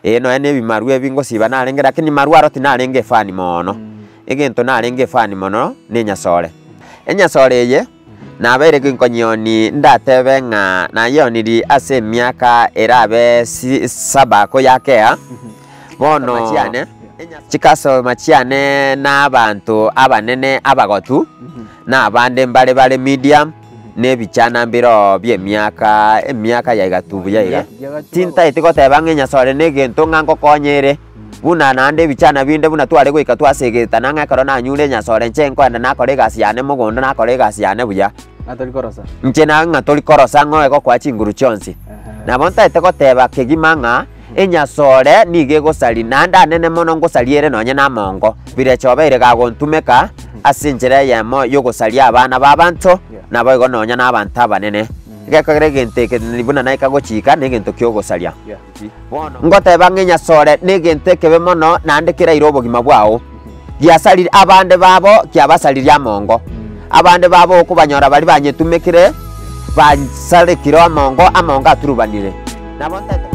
Ee nonya na ebimarwa ebi ngosiba narenge lakini marwa aro tinarenge efani moono. Egento narenge efani mono na enyasore. Enyasore eye, nabeire ginkonyionia ndatebe ng'a nayeonirie ase emiaka erabe si saba koyakea, bono chiane, chikasoma chiane na abanto abanene abagotu, na abande mbare bare medium, na ebichana mbiroo bi'emiaka emiaka ya igatu buya iga. Tintaeti goteba ng'a enyasore negento ng'a ngokonya ere, buna naende ebichana binde buna tware goika twasegetana ng'a ekero nanyure enyasore inche nkoenda nakora egasi yane mogondo nakora egasi yane buya. Ng'a tori korosa. Inche na ng'a tori korosa ng'a oegokoa chinguru chionsi. Nabo ntaete goteba kegima ng'a, enyasore nigo egosaria, naende anene mono ngosaria ere nonye na amongo. Birecha obeire gagontumeka ase enchera eyemo y'ogosaria abana b'abanto, naboigo nonya na abanto abanene. Gekogera egento eke buna naika gochika negento ki'ogosaria. Bono ngoteba ng'a enyasore negento ekebe mono naende keraire obogima bwao. Giasariri abande babo kiabasaririe amongo. Abande babo okobanyora baria banyetumekire basarekire amongo, amongo aturubanire. Nabo ntaete.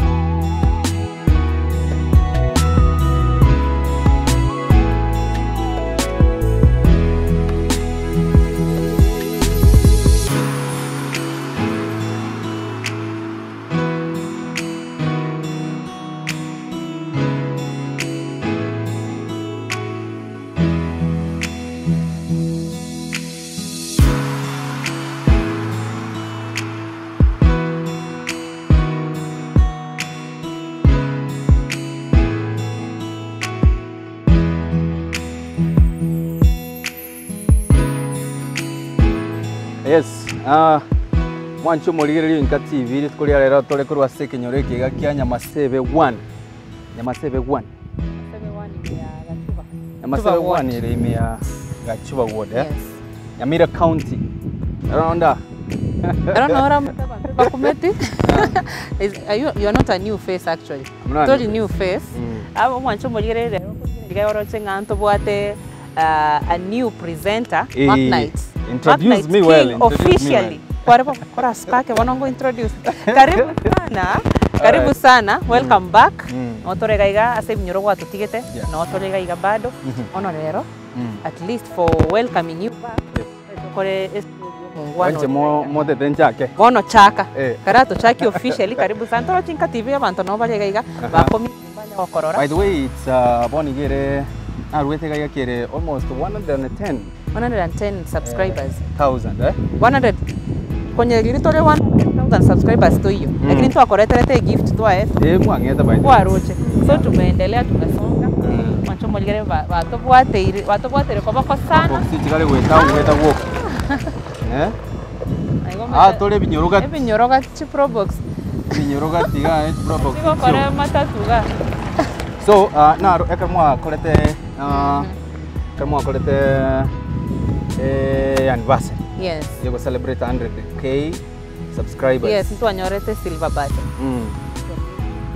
Yes, ah, mwanche omorigereria Inka TV rituko ria rero tore korwa ase ekenyoro eke iga kia Nyamasebe 1. Nyamasebe 1. Nyamasebe 1 ime ya Gachuba. Nyamasebe Gachuba 1 ere ime ya Gachuba ward eh? Yes. Nyamira County. Ero nonda. Ero nora abanto bakumeti. Is, are you, you are not a new face actually. I'm not a Tori new new face. Mm. Aba omwanche omorigereria rero okorigereria iga oroche ng'a ntobwate ah, a new presenter, Mark Eh, Knight. introduce Mark Knight me well, King introduce me well. officially. Kware bo kora spark bono ngo introduce. Karibu sana. Karibu Alright. sana. Welcome back. Mm. Notore iga iga ase ebinyoro gwatotigete. Yeah. Notore iga iga bado. Mhm. Bono rero Mm. at least for welcoming you back. Yes. Tokore estory omongwana Inche oria mo iga. motete nchake. Bono chaka. Eh. Kara tochake officially karibu sana. Toroche Inka TV abanto nabo bare iga iga bakomi banya gokorora. By the way, it's uh, bono iga ere naruete iga iga kere almost 110 110 subscribers. thousand eh? 100 konye riria tore 100,000 subscribers toiyo. Lakini twakoreterete egift twaetwe. Eh, mwang'ete by the way. Kwaroche. So tumeendelea tumesonga. Mm. Mwancho morigere ba- batobwateire batobwateire koboko sana. Box chigare gweta gweta gwoka. Eh? Aigo Ah, mata- tore ebinyoro gati. Ebinyoro gati chiprobox. Ebinyoro gati iga eh, chiprobox Chigokora chio. matatu iga. So, uh, naro ekero mwakorete uh, ekero mwakorete eh, anniversary Yes. ya go celebrate 100k subscribers. Yes, ntwanyorete silver button. Mm.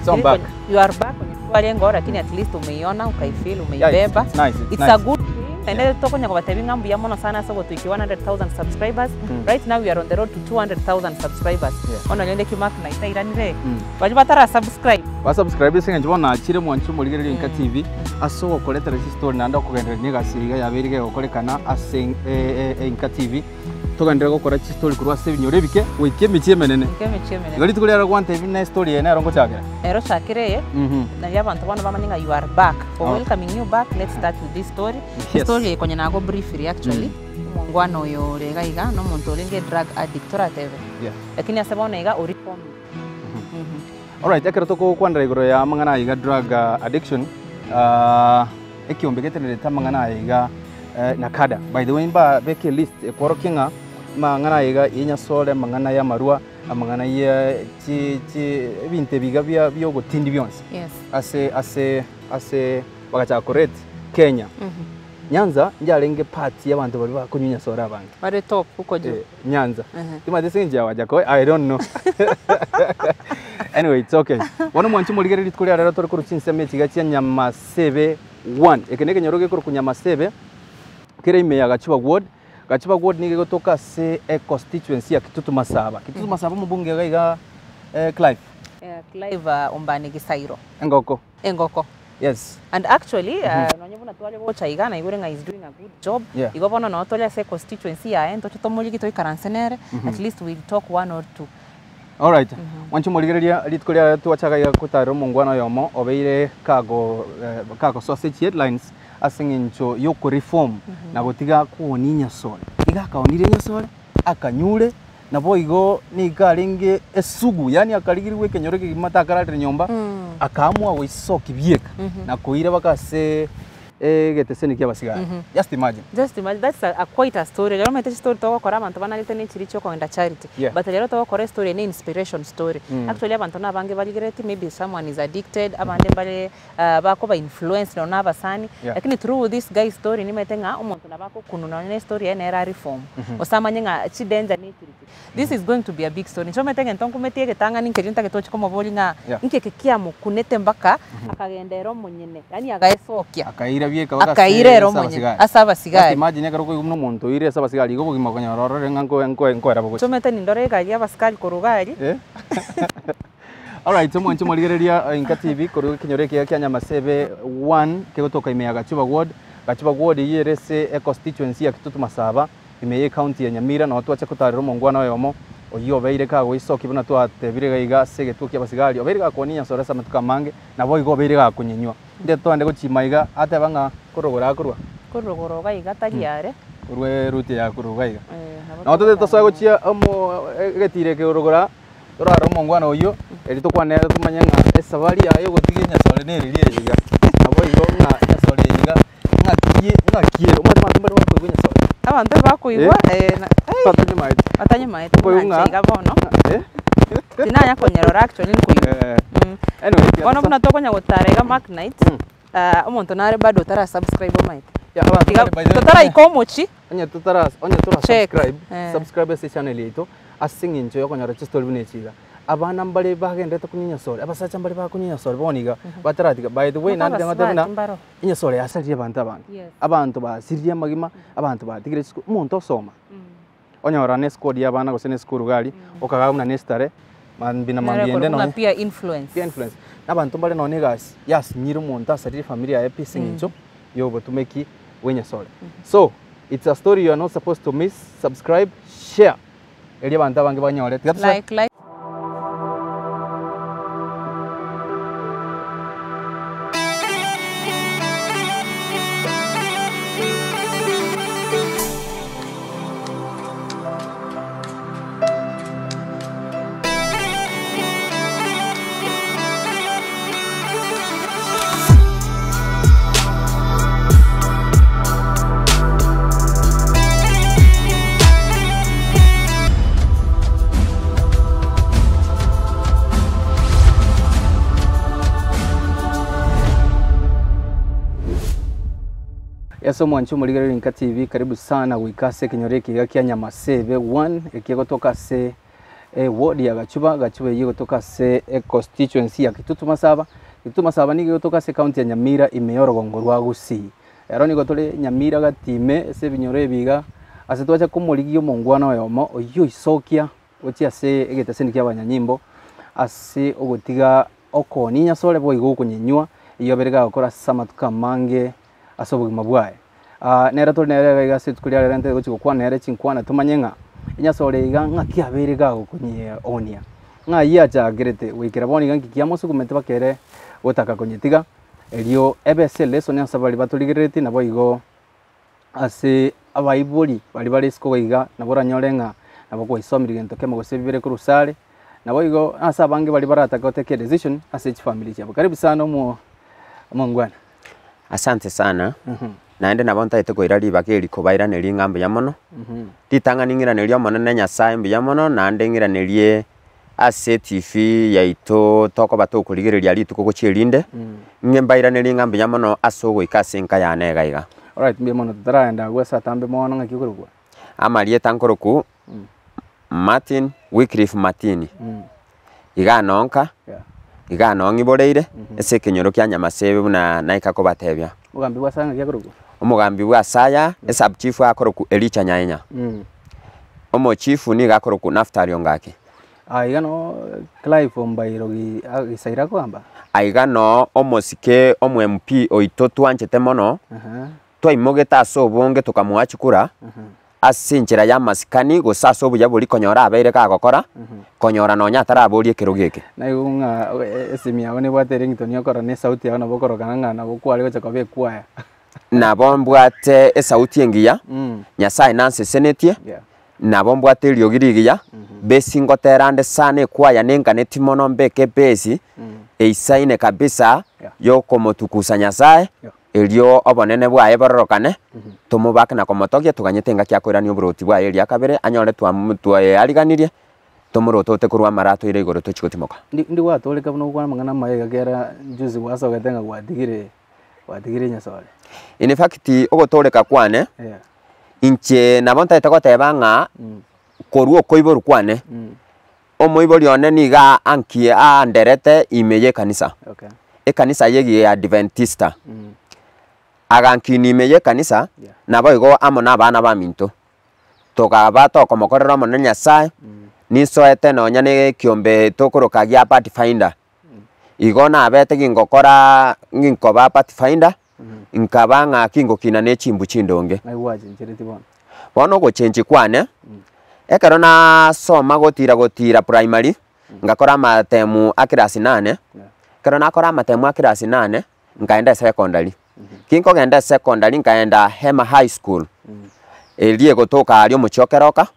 So I'm back. You are back kwenye twarengeo lakini at least umeiona ukaifeel Yeah, it's, umeibeba. it's nice. It's, It's nice. a good thing. Naende tokonya kobatebia ng'a mbuya mono sana ase ogotoikia 100,000 subscribers. Mm. Right now we are on the road to 200,000 subscribers. Yeah. Bono rende ki Mark Knight airanire. Mm. Baria batara subscribe. Ba subscribe ase eng'encho bono nachire mwanche omorigereria Inka TV ase ogokoretera chistory naende okogenderera na egasi iga yabeire iga egokorekana ase eh, eh, Inka TV. Togenderere gokora chistory korwa ase ebinyoro ebike goika emechie emenene. Goika emechie emenene. Igo rituko riaro gwantebia buna estory eye nero ngochakera. Ero chakera eye, nario abanto bono bamanye ng'a you are back. For Oh. welcoming you back, let's start with this story. Yes. Estory eye konya nago briefly actually, omongwana oyo ore iga iga, na omonto orenge drug addict oratebe. Yeah. Lakini ase bono iga o reformed. Alright, ekero togokwanera igoro ya amang'ana aya iga drug addiction, ekiombe getenerete amang'ana aya iga NACADA. By the way mbabeke elist ekworokia ng'a amang'ana aya iga yenyasore, amang'ana ya amarwa, amang'ana ya chi chi ebinto ebi iga bia bia ogotindi bionsi Yes. ase ase ase bagachaka korate Kenya. Nyanza njarenge part y'abanto baria bakonywa enyasore abange. Bare top huko juu. Eh, Nyanza. Ehe. Timanyeti ase engencho ya Wajackoyah, I don't know. Anyway, it's okay. Bono mwanche morigererie rituko ria rero tore korwa chinsemo echi iga chia Nyamasebe 1. Eke nekenyoro gekorokwa Nyamasebe kere ime ya Gachuba ward. Gachuba ward nigo egotoka ase econstituency ya Kitutu Masaba. Kitutu Masaba omobunge iga iga eh, Clive. Clive Ombane Gisairo. Engoko. Engoko. Yes. And actually nonye buna tware gocha iga naigure ng'a he's doing a good job, Yeah. igo bono noo tore ase econstituency yaye ntoche tomorigie toikaranse nere, at least we'll talk one or two. Alright, mwanche morigereria rituko riaye twachaga iga gotarera omongwana oyomo obeire kago kagosoa ase chiheadlines ase eng'encho yokoreform na gotiga koonia enyasore. Iga akaonirie enyasore, akanyure, naboigo nigo arenge esugu yaani akarigirigwa ekenyoro ekegima takararire nyomba, akaamua goisokia bieka na koira mpaka ase egeteseni kia abasigari. Just imagine. Just imagine, that's a quite a story. Rero omanyete chistory togokora abanto banarete ne chiria chia okogenda charity. Yeah. But rero togokora estory eye ne inspiration story. Actually abanto na abange barigereretie maybe someone is addicted, abande mbare bakoba influenced nonya na abasani, Yeah. lakini through this guy's story nimanyete ng'a omonto nabo agokunwa nonya na estory yaye nere areform, gose amanye ng'a chidanger nechiri chiri. This is going to be a big story. Inche omanyete egento nkumetie egetang'ani nkeria ntagete gochia komoboria ng'a Yeah. inki eke kiamokunete mpaka akagenda ere omonyene, yaani agaesokia. Akaira bieka mpaka Akaira ere ase omonyene, abasigari. ase Just abasigari. imagine ekero okoigwa buna omonto oire ase abasigari igo obogima okonyora orore ng'a nko nko nkoera bogochia. Inche omanyete nindore egari ya abasikari korwa iga aria. Eh. Alright, omwanche omorigereria Inka TV korwa ekenyoro ekiya kia Nyamasebe 1 kegotoka ime ya Gachuba Ward. Gachuba Ward eyio ere ase econstituency ya Kitutu Masaba ime ye county ya Nyamira noo twacha kotarera omongwana oyomo oyio obeire kagoisokia buna twatebire iga iga ase egetuo kia abasigari obeire gakonia enyasore ase amatuko amange naboigo obeire gakonyenywa. Inde toende gochima iga ateba ng'a korogoro akorwa. Korogoro iga iga tari are. Korwa eroute ya korwa iga iga. Eh, nabo Nabo totagete tosoe togotara gochia omo egetiro eke korogoro aa. Torare omongwana oyio, erio tokwane nere tomanye ng'a esabari yaye yogotiga enyasore nereri eye iga. Naboigo ng'a enyasore eye iga, ng'aki ng'aki ere, omanyete abanto mbare bakoigwa enyasore. Abanto ebakoigwa eh na eh, Batanyemaeti. batanyemaeti buna Okoigwa inche ng'a iga bono, eh. tinanya konyerora actually nkoigwa. Eh, anyway tiga Bono tosa- buna tokonya gotara iga Mark Knight, omonto nare bado otara subscribe omanyete. Yeah, abanto Tiga mbare by the way, totaraika omochie. Onye totara onye tora Check, subscribe, eh. subscribe ase echannel yaito ase eng'encho yokonyora chistory buna echi iga. Abana mbare bagenderete konywa enyasore, abasacha mbare bakonywa enyasore bono iga, bataratiga. By the way Mpaka naende ngotebi buna abasubati mbaro. enyasore yasaririe abanto abange. Yes. Abanto basiririe amagima, abanto batigire chisukuru, omonto osoma, onyora ne esquad ya abana gose ne esukuru iga aria, okagaa buna ne estare, mambia na Nere mambia ende korokwa ng'a nonye. peer influence. Peer influence. Na abanto mbare nonye egasi, yasinyire omonto asaririe efamiri yaye pi ase eng'encho ya obotumeki bw'enyasore. So, it's a story you are not supposed to miss, subscribe, share, erio abanto abange banyore. Tiga tosoe. Like, like. Ase omwancho omorigereria Inka TV, karibu sana goika ase ekenyoro eke iga kia Nyamasebe 1 ekegotoka ase eward ya Gachuba, Gachuba eyio egotoka ase econstituency ya Kitutu Masaba, Kitutu Masaba nigo egotoka ase ecounty ya Nyamira ime y'orogongo rwa Gusii. Ero nigo tore Nyamira gati ime ase ebinyoro ebi iga, ase twacha komorigia omongwana oyomo oyio oisokia gochia ase egeteseni kia abanyanyimbo, ase ogotiga okoonia enyasore boigo okonyenywa, eyio abere gagokora ase amatuko amange ase obogima bwaye. Nere tore nere iga iga ase rituko ria rero ntari gochia gokwana nere chinkwana tomanye ng'a enyasore iga ng'aki abeire iga agokonyeonia, ng'a ayio achakerete goikera bono iga nki kiamosugumete mpaka ere gotaka konyetiga, erio ebe ase elesson ase baria batorigereretie naboigo ase abaibori baria bare isiko iga nabo oranyore ng'a nabo kwaisomirie gento kemo gose bibere korwa sare, naboigo ase abange baria baratake gotake edecision ase chifamiri chiabo. Karibu sana omo omongwana. Asante sana, naende nabo ntagete koira ribaga eri kobairaneria ng'a mbuya mono, ritang'ani ng'iranerie Omonene Nyasaye mbuya mono, naende ng'iranerie ase etibi yaito tokoba tokorigereria rituko gochia erinde, ng'e mbairanerie ng'a mbuya mono ase ogoika ase enka yane iga iga. Alright mbuya mono totaragenda agwo ase atambe mono ng'aki okorokwa? Amarieta nkorokwa Martin Wycliffe Martini, iga nonka, iga noo ng'iboreire, ase ekenyoro kia Nyamasebe buna naika kobatebia. Omogambi bwa ase ng'aki akorokwa? Omogambi bwa ase aya, esub chief akorokwa Elijah Nyaenya, omochifu nigo akorokwa Naftali Ongaki. Aiga noo Clive Ombairo Gisaira akogamba? Aiga noo omosike omo MP oito twanchete mono, twaimogete ase obonge tokamoa chikura, ase enchera y'amasikani gose ase obuya boria konyora abeire gagokora, konyora nonya ataraboria ekerogo eke. Naigwe ng'a esimi yago nebwate eringtone okorora na esauti yago nabo okorokana ng'a nabo kware gocha koba ekwaya. Nabo mbwate esauti engiya, Nyasae nansesenetie, nabo mbwate eriogi rigiya, besi ngotera ande sana ekwaya nenganeti mono mbeke ebesi, eisaine kabisa yokomotukusa Nyasae, erio obonene bwaye bororokane, tomobake na komotogia toganyete engaki akoirania oboroti bwaye eria kabere, anyore twam tweariganirie, tomorotote korwa amara atoire igoro tochie gotimoka. Ndi ndi gwatoreka buna ogokwana amang'ana amaya iga kera juzi gwasogete ng'a gwatigire Gwatigire Nyasore. In fact ogotooreka kwane, Yeah. inche nabo ntagete goteba ng'a korwa okoiborwa kwane, omoibori one niga anki aanderete ime y'ekanisa, Okay. ekanisa ye Giadventista. Agankinia ime y'ekanisa, Yeah. naboigo amo na abana baminto. Tokaba tokomokorera Omonene Nyasaye, ninsoete nonya na ekiombe tokoroka gia Pathfinder. Igo nabete gingokora nginkoba pathfinder, nkaba ng'a kingokina ne chimbu chindonge. Naki gwachenchereti bono? Bono ogochenchi kwane, ekero nasoma gotira gotira primary, ngakora amatemu a class nane, ekero nakora amatemu a class nane, nkaenda esecondary. Kinkogenda esecondary nkaenda Hema High School, eria egotoka aria omochie o Keroka,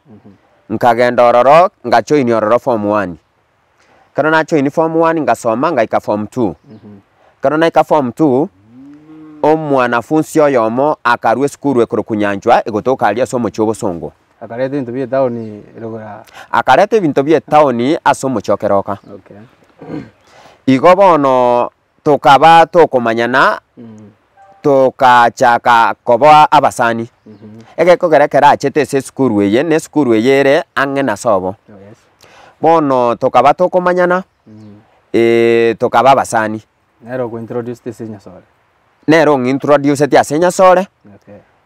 nkagenda ororo ngajoin ororo form one. Ekero najoini form one ngasoma ngaika form two, ekero naika form two, omwanafunsi oyomo akarwa esukuru ekorokwa Nyanchwa egotoka aria ase omochie o Bosongo. Akareta ebinto bia etaoni rogoro aa. Akareta ebinto bia etaoni ase omochie o Keroka. Okay. Igo bono tokaba tokomanyana, tokachaka koba abasani. Egekogera ekero achete ase esukuru eye, na esukuru eye ere ang'e na sobo. Oh yes. Bono tokaba tokomanyana, tokaba abasani. Nere okointroducete ase enyasore. Nere ong'introduceti ase enyasore,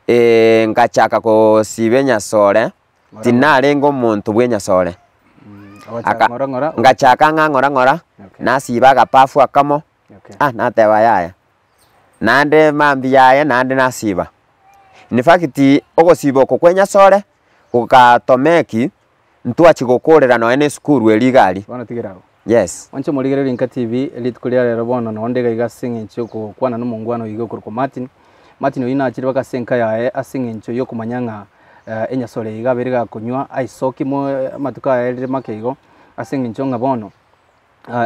Okay. ngachaka kosiba enyasore, tinarenge omonto bwa enyasore. Ogachaka Aka ng'ora ng'ora. ngachaka ng'a ng'ora ng'ora, Okay. nasiba agapafu akamo, Okay. ah nateba yaya, naende mambia yaye naende nasiba. In fact, ogosiba oko kwa enyasore, gogatomeki, ntwachia gokorera nonya na esukuru eria iga aria. Bono tigera abwo. Yes. Mwanche omorigereria Inka TV, rituko ria rero bono nonde iga iga ase eng'encho yokokwana na omongwana oyo iga okorokwa Martin. Martin oyio nachire mpaka ase enka yaye ase eng'encho yokomanya ng'a enyasore eye iga abeire gakonywa aisokie mo amatuko aerire make igo, ase eng'encho ng'a bono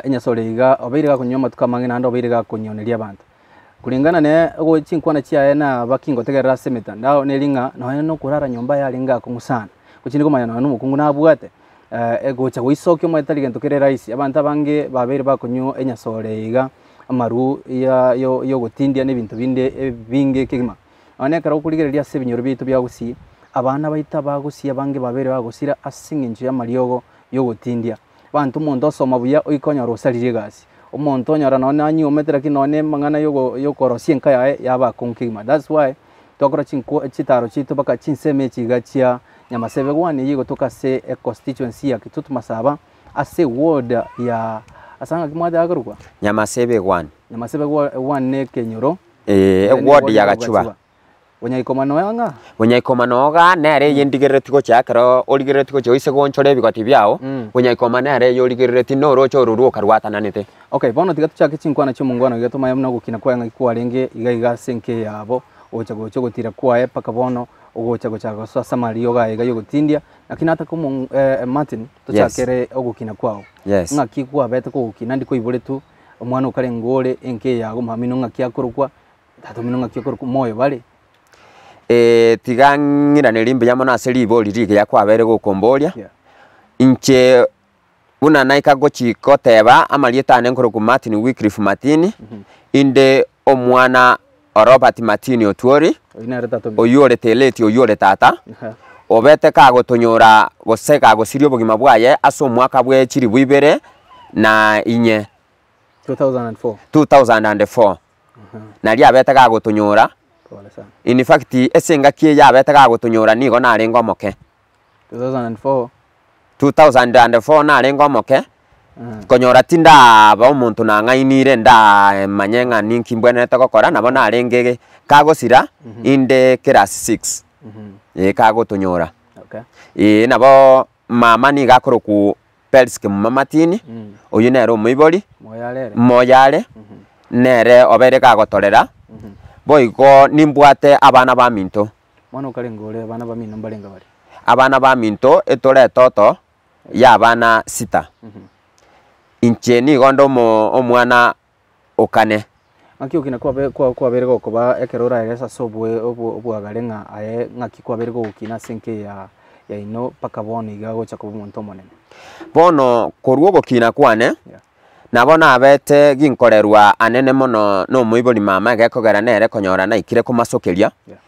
enyasore eye iga obeire gakonywa amatuko amange naende obeire gakonyoneria abanto. Kulingana ne ogo chinkwana chiaye naba kingotegerera ase emetandao neri ng'a nonye na okorara nyomba yarenge akong'u sana, gochia komanya nonye na omokungu nabwate gocha goisokia omanyete tari gento kere rahisi. Abanto abange babeire bakonywa enyasore eye iga amaru ya yo yogotindia na ebinto binde ebinge kegima. Nonye ekero okorigereria ase ebinyoro biaito bia gusii, abana baito abagusii abange babeire bagosira ase eng'encho y'amariogo yogotindia. Abanto omonto osoma buya oika onyora osaririe egasi, omonto onyora nonye nanyuomete lakini nonye amang'ana yogo yokorosia enka yaye yaba akong'u kegima. That's why twakora chinko chitaro chiaito mpaka chinsemo echi iga chia Nyamasebe one eywo egotoka ase econstituency ya Kitutu Masaba, ase eward ya ase ng'aki mwateba korokwa? Nyamasebe one. Nyamasebe one na ekenyoro. Eeh, eward ya Gachuba. Onyaikoma noyo ng'a? Onyaikoma noga nere eye ndigerereti gochia ekero origerereti gochia oise goonchora ebigoti biao, onyaikoma nere eye origerereti noroche oro rwoka rwatananete. Okay, bono tiga tochake chinkwana chi'omongwana iga tomanye buna ogokina kwaye ng'aki kwarenge iga iga ase enka eyabo, ogocha gocha ogotira kwaye mpaka bono ogocha gochaka gosoa ase amariogo aye iga yogotindia, lakini nataka omo Martin tochakere ogokina kwao. Yes. Ng'aki kwabete kogokina ndi kwaiboretwe, omwana okarenge ore enka eyago mamino ng'aki akorokwa, Tata omino ng'aki okorokwa moyo bare? Tiga ng'iranerie mbuya mono ase ribori rigiya kwabeire gokomboria, Yeah. inche buna naika gochi goteba amarieta ane nkorokwa Martin Wycliffe Martin, inde omwana o Robert Martin Otwori, Oyio nere tata omino. oyio ore Teleti oyio ore tata, Ehe. obete kagotonyora gose kagosiria obogima bwaye ase omwaka bwe chilifu ibere na inye, 2004. 2004. Nario abete gagotonyora, Pole sana. in fact ase engaki eye abete gagotonyora nigo narenge omoke. 2004. 2004 narenge omoke, konyora tindaba omonto nang'ainire ndaamanye ng'a ninki mbwenerete gokora, nabo narenge ge kagosira inde class six, eh kagotonyora. Okay. Eeh nabo mama nigo akorokwa Peris Kemuma Martin, oyio nere omoibori, Moyarere. moyare, nere obeire kagotorera, boigo nimbwate abana baminto. Bono okarenge ore abana bamino mbarenge bare? Abana baminto etore etoto ya abana sita. Inche nigo nde omo omwana o kane. Ng'aki okina kwabe kwa kwabeire gokoba ekero oraerese ase oboe obo obwagare ng'a aye ng'aki kwabeire gogokina ase enka eye ya yaino mpaka bono iga gocha koba omonto omonene? Bono korwa ogokina kwane, Yeah. nabo nabete ginkorerwa anene mono na omoibori mama egekogera nere konyora naikire komasokeria, Yeah.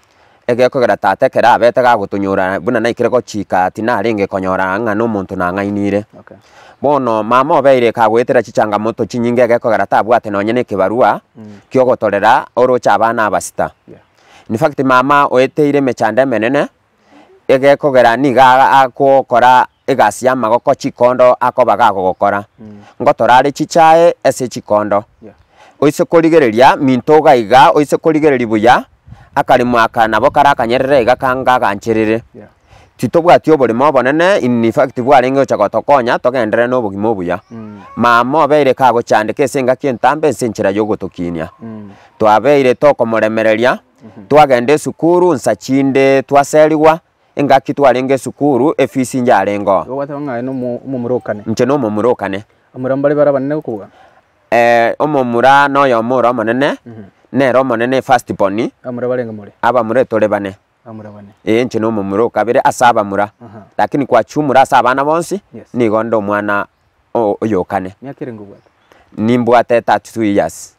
egekogera tata ekero abete gagotonyora buna naikire gochika tinarenge konyora ng'a na omonto nang'ainire. Okay. Bono mama obeire kagoetera chichangamoto chinyinge egekogera tabwate nonye na ekebarua kiogotorera oroche abana abasita. Yeah. In fact mama oeteire emechando emenene, egekogera nigo agokora egasi ya amagoko chikondo akoba gagogokora. Ngotora are chichae ase chikondo. Yeah. Oise korigereria minto iga iga, oise korigereria buya, akarimo aka nabo kare akanyerere iga kanga agancherere. Yeah. Titobwati oboremo obonene, in fact bwarenge gocha gotokonya togenderere na obogima obuya. Mama obeire kagochandeka ase engaki entambe ase enchera ya ogotokinia. Twabeire tokomoremereria, twagenda esukuru nsa chinde twaserigwa, engaki twarenge esukuru efisi yarenge oo. Igo gwateba ng'a aye na omo omomura okane. Inche na omomura okane. Abamura mbare bare abanene gokobua? Omomura na oyomo ore omonene, nere omonene first born. Abamura barenge more? Abamura tore bane. Abamura bane. Ee inche na omomura o kabere ase abamura, Aha. lakini kwachumura ase abana bonsi, Yes. nigo nde omwana o- oyokane. Miaka erenge obwate? Nimbwate 32 years.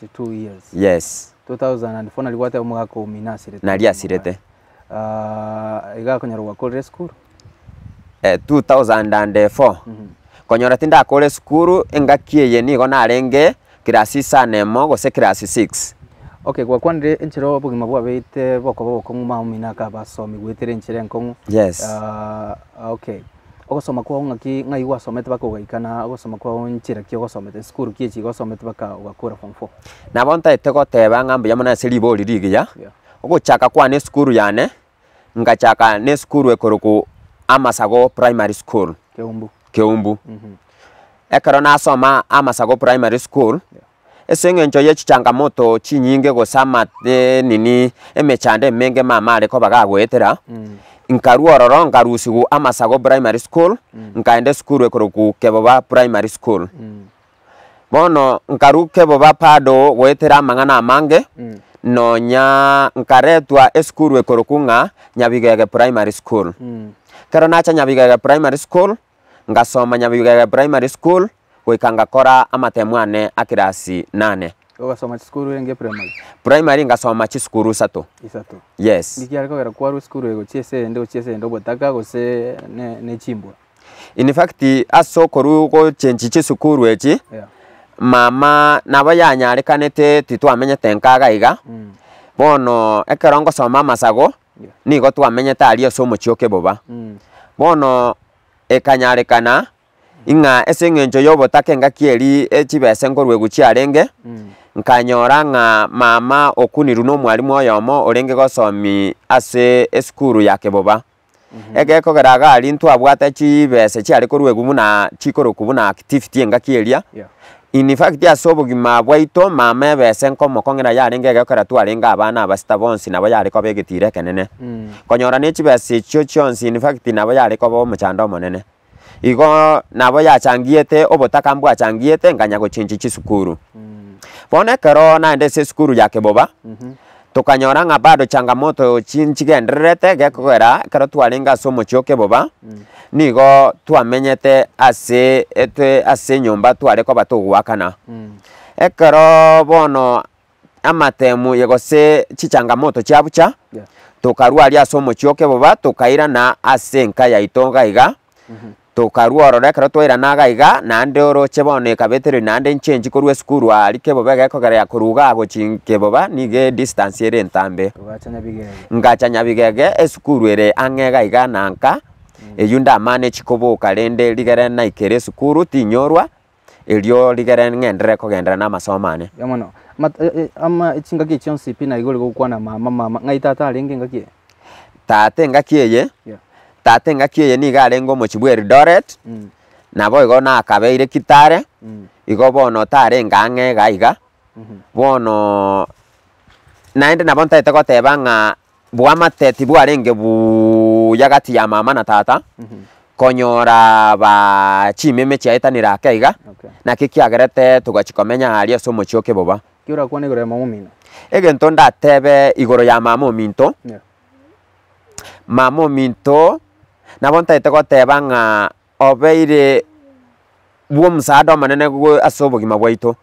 32 years. Yes. 2004 nari gwateba omogaka omino asirete. Nari asirete. Ah, iga akonyora gwakorire esukuru? 2004, konyora tindakora esukuru, engaki eye nigo narenge class isano emo gose class six. Okay, gwakwanire enchera obogima bwabeite bokoba obokong'u mama omino akaba asomi goetera enchera enkong'u. Yes. Ah, okay. Ogosoma kwao ng'aki ng'ai gwasomete mpaka ogaika na ogosoma kwao nchera ki ogosomete esukuru ki echi gosomete mpaka ogakora form four? Nabo ntaete goteba ng'a mbuya mono ase ribori rigiya, Yeah. ogochaka kwane esukuru yane, ngachaka na esukuru ekorokwa Amasago Primary School, Keumbu. Keumbu. Ekero nasoma Amasago Primary School, Yeah. ase eng'encho ye chichangamoto chinyinge gose ama nini emechando emenge mama are koba gagoetera, nkarwa ororo nkarusigwa Amasago Primary School, nkaenda esukuru ekorokwa Keboba Primary School. Bono nkarwa Keboba bado goetera amang'ana amange, nonya nkaretwa esukuru ekorokwa ng'a Nyabigege Primary School. Ekero nacha Nyabigege Primary School, ngasoma Nyabigege Primary School, goika ngakora amatemo ane a kirasi nane. Ogasoma chisukuru renge primary? Primary ngasoma chisukuru isato. Isato. Yes. Nki kiare kogera kwarwa esukuru eye gochia ase eyende gochia ase eyende obotaka gose ne ne chimbwa? In fact ase okorwa gochengi chisukuru echi, Yeah. mama nabo yanyarekanete titwamenyete nka iga iga, bono ekero ngosoma amasago, Yeah. nigo twamenyete aria ase omochie o Keboba. Bono ekanyarekana. Ng'a ase eng'encho y'obotaka engaki eria echibesa nkorwegwa chiarenge, nkanyora ng'a mama okunirwe na omwalimu oyomo orenge gosomi ase esukuru ya Keboba. Egekogera iga aria ntwabwate chibesa chiare korwegwa buna chikorokwa buna activity engaki eria, Yeah. in fact ase obogima bwaito mama ebesa nkomokong'era yarenge egekogera twarenge abana abasita bonsi nabo yare koba egetiro ekenene. Konyora ne chibesa echio chionsi in fact nabo yare koba omochando omonene. Igo nabo yachangiete obotaka mbwachangiete nkanya gochenchia chisukuru. Bono ekero naenda ase esukuru ya Keboba, tokanyora ng'a bado changamoto chi nchigendererete gekogera ekero twarenge ase omochie o Keboba, nigo twamenyete ase ete ase enyomba tware koba togoakana. Ekero bono amatemu ye gose chichangamoto chia bucha, tokarwa aria ase omochie o Keboba tokairana ase enka yaito iga iga, Tokarua ororo ekero twairana iga iga, naende oroche bono ekabetereria naende nchenchi korwa esukuru aria keboba egekogera ya korwa igaa gochia keboba nigo edistance ere entambe. Ogacha Nyabigege. Ngacha Nyabigege esukuru ere ang'e iga iga na nka, eywo ndamane chikoboka rende rigere naikere esukuru tinyorwa, erio rigere ng'enderere kogenderera na amasomo ane. Buya mono. Ama ama chingaki echi chionsi pi naigo ore gokwana mama mama, ng'ai tata arenge engaki eye? Tata engaki eye, Yeah. tata engaki eye nigo arenge omochie bwa Eldoret, naboigo nakabeire Kitale, igo bono tarenge ang'e iga iga, bono naende nabo ntagete goteba ng'a bwamate tibwarenge buuya gati ya mama na tata, konyora baa chimeme chiaetanire ake iga, Okay. naki kiagerete togachia komenya aria ase omochie o Keboba. Ki orakwane igoro ya mama omino? Egento ndatebe igoro ya mama ominto, Yeah. mama ominto nabo ntagete goteba ng'a obeire bw'omosaada omonene gwe ase obogima bwaito,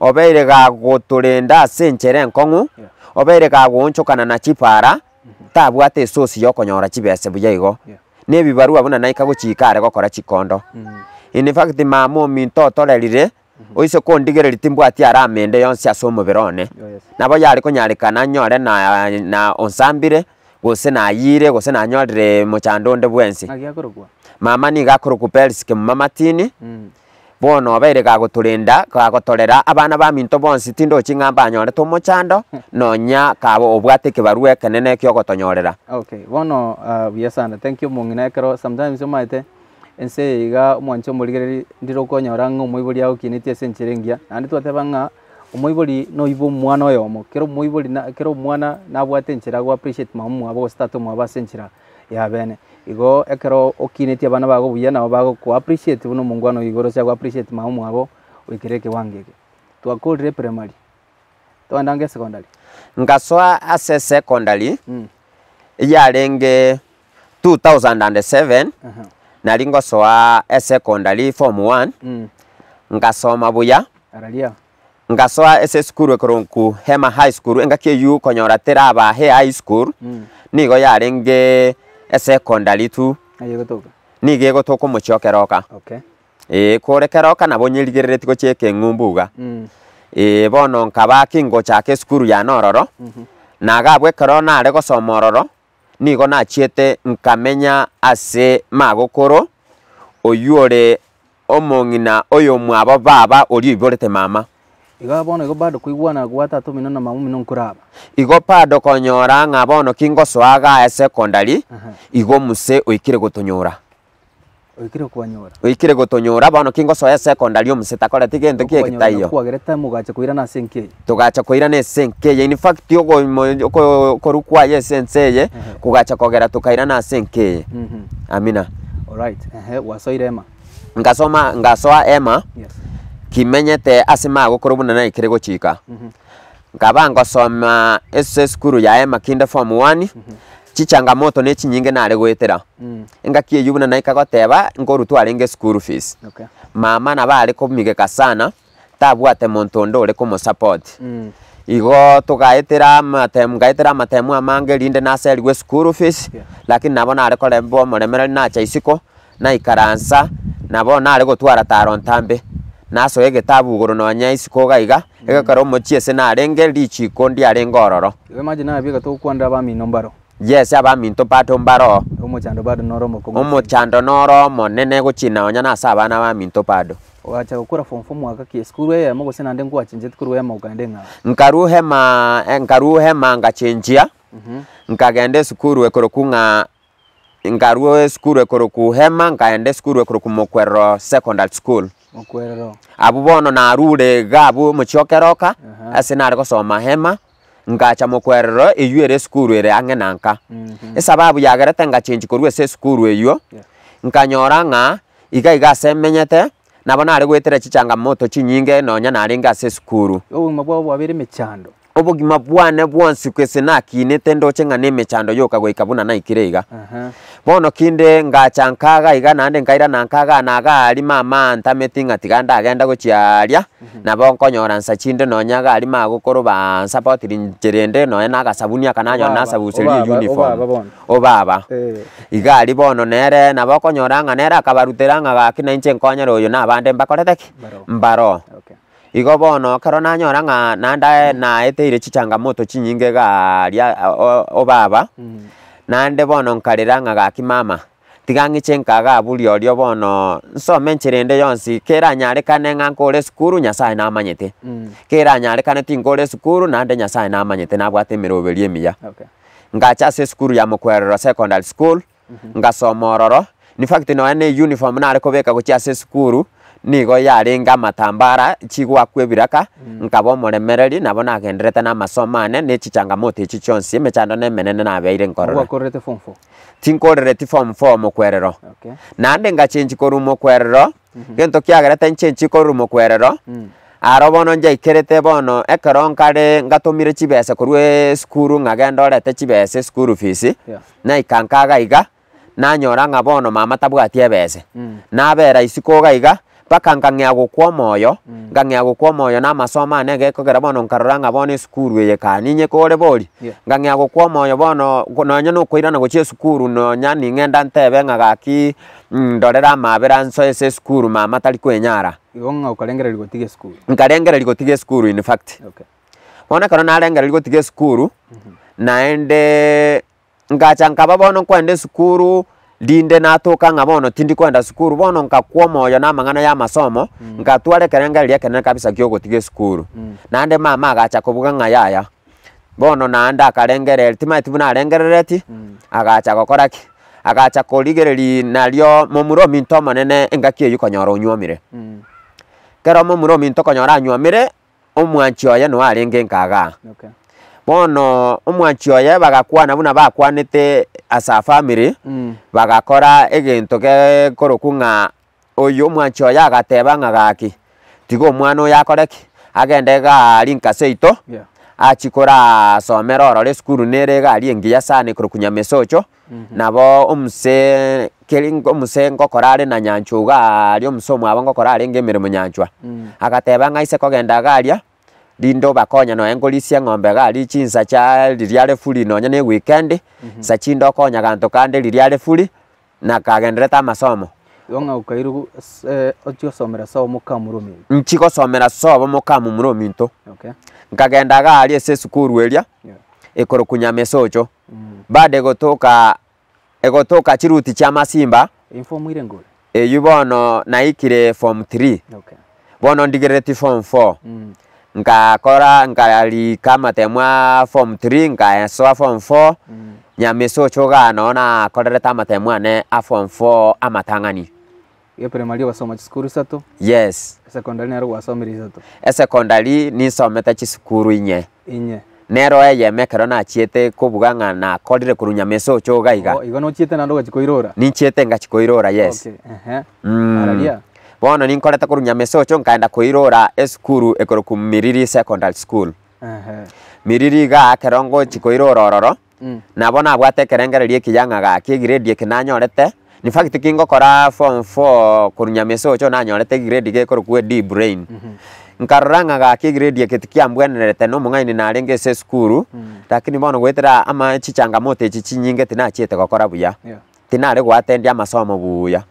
obeire gagotorenda ase enchera enkong'u, Yeah. obeire gagoonchokana na chipara, tabwate esource ya okonyora chibese buya igo, Yeah. na ebibarua buna naika gochika are gokora chikondo. In fact mama ominto otorerire. Oise kondigereria timbwati arama ende yonsi ase omobere one. Nabo yare konyarekana nyore na na onsambire, gose nayiire, gose nanyorire mochando onde bwensi. Naki akorokwa? Mama nigo akorokwa Peris Kemuma Martin, bono obeire gagotorenda, gagotorera abana baminto bonsi tindochi ng'a mbanyorete omochando, nonya kaba obwate ekebarua ekenene kiogotonyorera. Okay, bono buya sana, thank you omong'ina ekero sometimes omanyete. Ense eye iga omwanche omorigereri ndire okonyora ng'a omoibori agokinetie ase enchera engiya, naende twateba ng'a omoibori noiba omwana oyomo, kera omoibori na kera omwana nabwate enchera ago appreciate mama omwabo gose tata omwabo ase enchera ya bene. Igo ekero okinetie abana bago buya nabo bagoko appreciate buna omongwana oyo igoro ase ago appreciate mama omwabo goikera ekewango eke. Twakorire eprimary, togende ange esecondary. Ngasoa ase esecondary, eyarenge 2007, nari ngosoa esecondary form one, ngasoma buya, Araria. ngasoa ase esukuru ekorokwa Hema High School, engaki eywo okonyora teraba Hea High School, nigo yarenge esecondary tu, Aye egotoka. nigo egotoka omochie o Keroka. Okay. Eeh kore Keroka nabo onyerigereretie gochia ekeng'umbu iga. Eeh bono nkaba kingochaka esukuru yane ororo, na iga abwo ekero nare gosoma ororo, nigo nachiete nkamenya ase magokoro, oywo ore omong'ina oyomwabo baba oria oiborete mama. Iga bono igo bado koigwana gwa tata omino na mama omino nkoraba. Igo bado konyora ng'a bono kingosoa igaa esecondary, igo omuse oikire gotonyora. Oikire kwanyora. Oikire gotonyora, bono kingosoa esecondary omuse takoreti gento kiaye Okwanyora getaiyo. nakwagerete mogacha koirana ase enka eye. Togacha koirana ase enka eye, in fact ogoimo oko okorwa kwaye ase ense eye, kogacha kogera tokairana ase enka eye. Amina. Alright, ehe, gwasoire ema. Ngasoma ngasoa ema, Yes. kimenyete ase magokoro buna naikire gochika. Nkaba ngosoma ase esukuru ya Ema kinde form one, chichangamoto ne chinyinge nare goetera. Engaki eywo buna naika goteba, nkorutwa arenge school fees. Okay. Mama nabo are komigeka sana, tabwate monto onde ore komosupport. Igo togaetera amatemu ngaetera amatemu amange rinde naserigwe school fees, Yeah. lakini nabo nare koremba omoremereri nacha isiko, naikaransa, nabo nare gotwara taro ntambe, nasoa egetabu igoro nonya isiko iga iga, egekero omochie ase narenge richiko ndiarenge ororo. Igo imagine naye bieka togokwanera abamino mbaro. Yes abaminto bado mbaro. Omochando bado noro omokong'u. Omochando noro omonene gochia nonya nase abana baminto bado. Ogacha gokora form four mwaka ki? Esukuru eyemo gose naende nkwachencheti korwa hema okaenda eng'ao? Nkarwa hema nkarwa hema ngachenchia, nkagenda esukuru ekorokwa ng'a Nkarua esukuru ekorokwa Hema, nkaenda esukuru ekorokwa Mokwerero Secondary School. Mokwerero. Abwo bono narure iga abwo omochie o Keroka, Aha. ase nare gosoma Hema, ngacha Mokwerero eywo ere esukuru ere ang'e na nka. Esababu yagerete ngachenchi korwa ase esukuru eywo, Yeah. nkanyora ng'a iga iga ase menyete, nabo nare goetera chichangamoto chinyinge nonya narenge ase esukuru. Obogima bwabo bwabeire emechando. Obogima bwane bwonsi gose nakinete ndoche ng'a nemechando yoka goika buna naikire iga. Bono kinde ngacha nkaga iga naende nkairana nkaga na iga aria mama antameti ng'a tiga ndagenda gochia aria, nabo nkonyora nsa chinde nonya iga aria magokoro bansapotiri nchera ende nonya na agasabuni aka nanyora Obaba, nasabuseria obaba, euniform. obaba bono. Obaba. Eh. Iga aria bono nere nabo okonyora ng'a nere akabarutera ng'a gaki na inche nkonyere oyo na abande mbakorete ki? Mbaroo. Mbaroo. Okay. Igo bono ekero nanyora ng'a naende naeteire chichangamoto chinyinge iga aria obaba, naende bono nkarera ng'a gaki mama, tiga ng'iche nkaga abwo riorio bono nsome enchera ende yonsi keranyarekane ng'a nkore esukuru Nyasaye namanyete, keranyarekane tinkore esukuru naende Nyasaye namanyete nabwate emeroberi emiya. Ngacha ase esukuru ya Mokwerero Secondary School. Ngasoma ororo, in fact nonya ne uniform nare kobeka gochia ase esukuru, nigo yarenge amatambara chigwakwa ebiraka, nkaba omoremereri nabo nagenderete na amasomo ane ne chichangamoto echi chionsi, emechando na emenene nabeire nkorora. Gwakorerete form four? Tinkorereti form four mokwerero. Okay. Naende ngachenchi korwa mokwerero, gento kiagerete nchenchi korwa mokwerero, Aro bono njaikerete bono, ekero nkare ngatomire chibesa korwa esukuru ng'a genda orete chibesa eschool fees, naika nka iga iga, nanyora ng'a bono mama tabwati ebese. Nabera isiko iga iga, mpaka nkang'ea gokwa omoyo, nkang'ea gokwa omoyo na amasomo ane gekogera bono nkarora ng'a bono esukuru eye kaa ninyekore bori? Nkang'ea gokwa omoyo bono nonye na okoirana gochia esukuru nonya ning'enda ntebe ng'a gaki ndorere amabera nsoe ase esukuru mama tari kwenyara. Igo ng'a okarengereria gotiga esukuru. Nkarengereria gotiga esukuru in fact. Okay. Bono ekero narengereria gotiga esukuru, naendeee ngacha nkaba bono nkoenda esukuru, rinde natoka ng'a bono tindi koenda sukuru, bono nkakwa omoyo na amang'ana ya amasomo, nkatwara ekerengererio ekenene kabisa kia ogotiga esukuru. Naende mama agacha kobuga ng'a yaya, bono naende akarengereria timanyeti buna arengerereti, agacha gokora ki? Agacha korigereria nario momura ominto omonene engaki eyio konyora onyuomire. Ekero momura ominto konyora anyuomire, omwanchi oye noe arenge nka igaa. Bono omwanchi oye bagakwana buna bakwanete as a family, bagakora egento gekorokwa ng'a oyo omwanchi oye agateba ng'a gaki, tiga omwana oyo akore ki? Agende igaa aria nka seito, achie korasomera ororo esukuru nere iga aria engiya sana ekorokwa Nyamesocho, nabo omosee keri omosee ngokora are na Nyanchwa igaa aria omosee omwabo ngokora arenge emeremo Nyanchwa. Agateba ng'a aise kogenda iga aria, rinde obakonye nonye nkorisia eng'ombe iga aria chinsa chia riria are free nonye na eweekend, nsa chinde okonya ganto kande riria are free, na kagenderete amasomo. Igo ng'a okairwa ase ochie gosomera sobo mokamura ominto. Nchie gosomera sobo mokamomura ominto. Okay. Nkagenda iga aria ase esukuru eria, Yeah. ekorokwa Nyamesocho, bado egotoka egotoka chiruti chia Masimba, Inform ire ngore? eywo bono naikire form three, Okay. bono ndigerereti form four. Nkakora nkarika amatemo aa form three, nkaesoa form four, Nyamesocho igaa noo nakorerete amatemo ane a form four amatang'ani. Eprimary ogasoma chisukuru isato, Yes. esecondary nero gwasomire isato. Esecondary ninsomete chisukuru inye. Inye. Nero eyemo ekero nachiete kobuga ng'a nakorire korwa Nyamesocho iga iga. Oh, igo nochiete naende ogachia koirora? Ninchiete ngachia koirora yes. Okay, ehe. Araria. Bono ninkorete korwa Nyamesocho nkaenda koirora esukuru ekorokwa Miriri Secondary School. Ehe. Miriri igaa ekero ngochia koirora ororo, Nabo nabwate ekerengererio ekiya ng'a gaki egrade eke nanyorete, in fact kingokora form four korwa Nyamesocho nanyorete egrade gekorokwa D brain. Nkarora ng'a gaki egrade eke tikiambwenerete na omong'aini narenge ase esukuru, lakini bono goetera ama chichangamoto echi chinyinge tinachiete gokora buya. Tinare goatendia amasomo buya.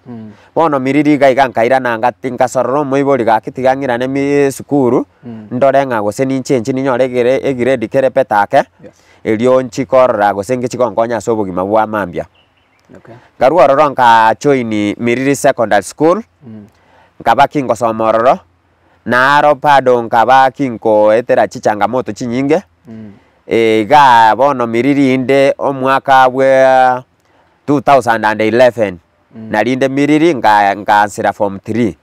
Bono miriri iga iga nkairana ngati nkasorora omoibori gaki tiga ng'irane mi esukuru, ndore ng'a gose ninchenchi ninyore egere egrade kere better ake, erio nchi korora gose ngechi gonkonya ase obogima bwa mambia. Nkarwa ororo nka join Miriri Secondary School, nkaba kingosoma ororo, naro bado nkaba kinkoetera chichangamoto chinyinge, igaa bono Miriri inde omwaka bwa 2011, narinde Miriri nka nkaansera form three,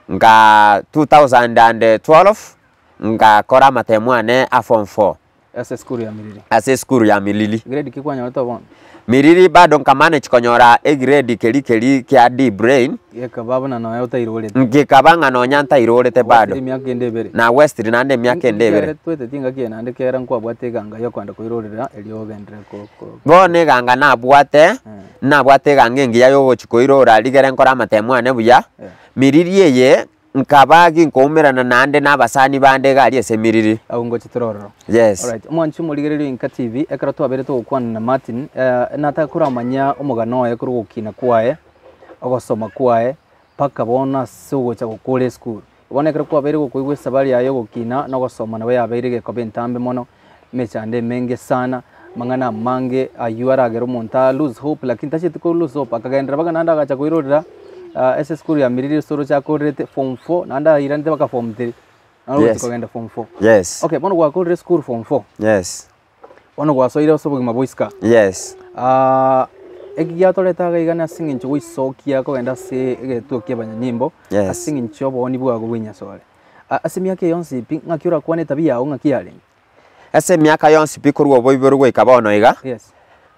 nkaa 2012, ngakora amatemo ane a form four. Ase esukuru ya Miriri. Ase esukuru ya Miriri. Grade ki kwanyorete bono? Miriri bado nkamanage konyora egrade keria keria kia D brain. Gekaba buna nonya otairorete. Gekaba ng'a nonya ntairorete bado. Westire emiaka ende ebere. Na westire naende emiaka ende ebere. Ekiagera tweteti engaki eye naende kera nkwabwate eganga yokoenda koirorera erio ogenderere ko ko. Bono eganga nabwate, nabwate eganga engiya yogochi koirora rigere nkore amatemo ane buya, Miriri eye Nkaba ginkoumerana naende nabasani bande iga aria ase emiriri. Agwo ngoche tore ororo. Yes. Alright, omwanchi omorigereria o Inka TV, ekero twabeire togokwana na Martin, eh, nataka koramanya omogano oye korwa ogokina kwaye, ogosoma kwaye, mpaka bono ase ogocha gokora esukuru. Bono ekero kwabeire gokoigwa esabari yaye ya ogokina na ogosoma nabo yabeire egekoba entambe mono, emechando emenge sana, amang'ana amange aywo aragere omonto a lose hope lakini tacheti ko lose hope akagenderera mpaka naende agacha koirorera ase esukuru ya Miriri ase oroche akorerete form four naende airanete mpaka form three, naro ogochi Yes. kogenda form four. Yes. Okay, bono gwakorire esukuru form four, Yes. bono gwasoire ase obogima bwa isiko aa. Yes. Eki giatorete iga iga nase eng'encho goisokia kogenda ase egetuo kia abanyanyimbo, Yes. ase eng'encho ya obooni bwago bwa enyasore. Ase emiaka eye yonsi pi, ng'aki orakwane etabia yao ng'aki yarenge? Ase emiaka yonsi pi korwa oboiboru goika bono iga, Yes.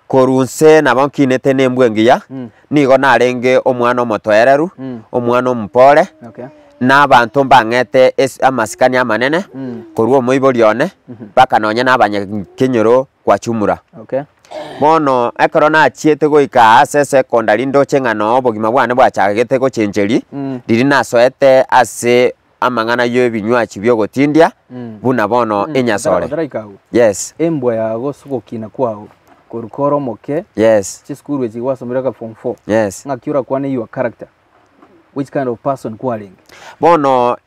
korwa inse nabo nkinete nembwa engiya, Mm. nigo narenge omwana omotoereru, Mm. omwana omopore, Okay. na abanto mbang'ete ase amasikani amanene, Mm. korwa omoibori one, mpaka nonye na abanyakenyoro kwa chumura. Okay. Bono ekero nachiete goika aa ase esecondary ndoche ng'a noo obogima bwane bwachagete gochencheri, Mm. riria nasoete ase amang'ana y'ebinywachi bi'ogotindia, Mm. buna bono Mm, enyasore. Otaraika agwo. Yes, Embwa yago ase ogokina kwago, korwa kore omoke, yes, chisukuru echi gwasomire mpaka form four, yes. ng'aki orakwane your character, which kind of person kwarenge? Bono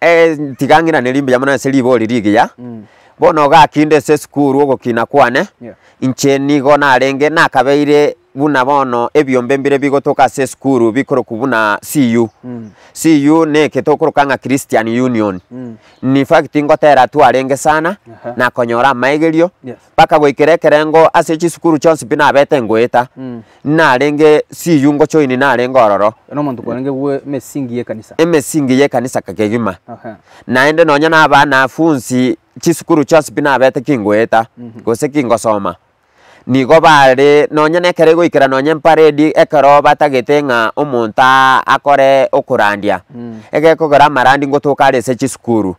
tiga ng'iranerie mbuya mono ase ribori rigiya, Mm. bono gakinde ase esukuru ogokina kwane, Yeah. inche nigo narenge nakabeire buna bono ebiombe mbire bigotoka ase esukuru bikorokwa buna CU. CU neke tokoroka ng'a Christian Union. In fact ngotera twarenge sana, Aha. nakonyora amaegerio, Yes. mpaka goikera ekerengo ase chisukuru chionsi pi nabete ngoeta, narenge CU ngojoini narenge ororo. Na omonto kwarenge bwe emesingi ye ekanisa. Emesingi ye ekanisa kegima. Aha. Naende nonya na abanafunsi chisukuru chionsi pi nabete kingoeta, gose kingosoma. Nigo bare nonya nekero egoikera nonya emparedi ekero batagete ng'a omonto akore okorandia, egekogera amarandi ngotoka are ase chisukuru.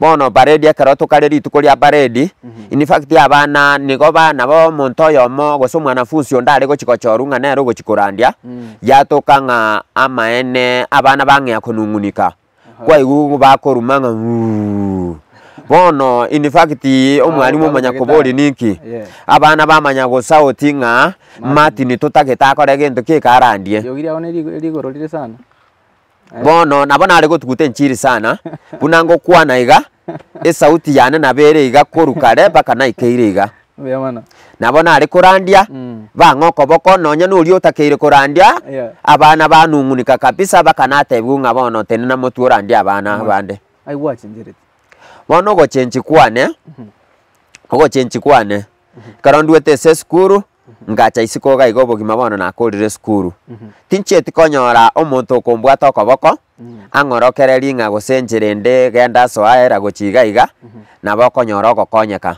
Bono paredi ekero tokare rituko ria paredi, in fact abana nigo ba nabo omonto oyomo gose omwanafunsi onde are gochi gochorwa ng'a nere ogochi korandia, yatoka ng'a amaene abana bang'ea konung'unika. Kwaigwa bakoruma ng'a wuuh. Bono in fact omwalimu omanya koboria ninki? Abana bamanya gosauti ng'a Martin totagete akore gento ki ekarandie. Eriogi riao ne rigoro rire sana. Bono nabo nare gotuguta enchiri sana, buna ngokwana iga, esauti yane nabo ere iga korwa kare mpaka naikeire iga. Mbuya mono. Nabo nare korandia, bang'a okoboko nonya na oria otakeire korandia, Yeah. abana banung'unika kabisa mpaka natebiwa ng'a bono tenena motwe orandie abana bande. Aye gwachenchereti. Bono ogochenchi kwane, ogochenchi kwane, ekero ndwete ase esukuru, ngacha isiko iga iga obogima bono nakorire esukuru. Tinchieti konyora omonto okombwata okoboko, ang'orokererie ng'a gose enchera ende genda soa era gochia iga iga, nabo okonyora ogokonyeka.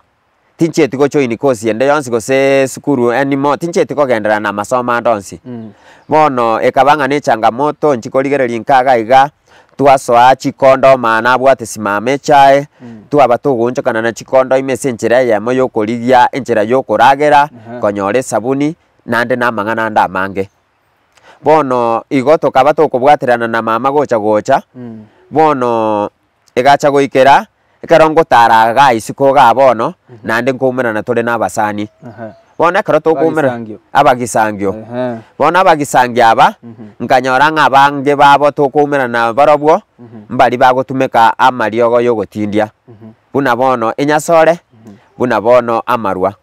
Tinchieti gojoin course ende yonsi gose esukuru anymore, tinchieti kogenderera na amasomo ande onsi. Bono ekaba ng'a ne echangamoto nchikorigereria nka iga iga, twasoa chikondo omana abwate simama echae, twaba togoonchokana na chikondo ime ase enchera eyemo ya okorigia enchera ya okoragera, konyora esabuni, naende na amang'ana ande amange. Bono igo tokaba tokobwaterana na mama gocha gocha, bono Egacha goikera, ekero ngotara igaa isiko igaa bono, naende nkoumerana tore na abasani. Bono ekero tokoumera Abagisangio. abagisangio. Bono abagisangio aba, nkanyora ng'a abange babo tokoumerana nabarobwo, mbari bagotumeka amariogo ya ogotindia, buna bono enyasore, buna bono amarwa.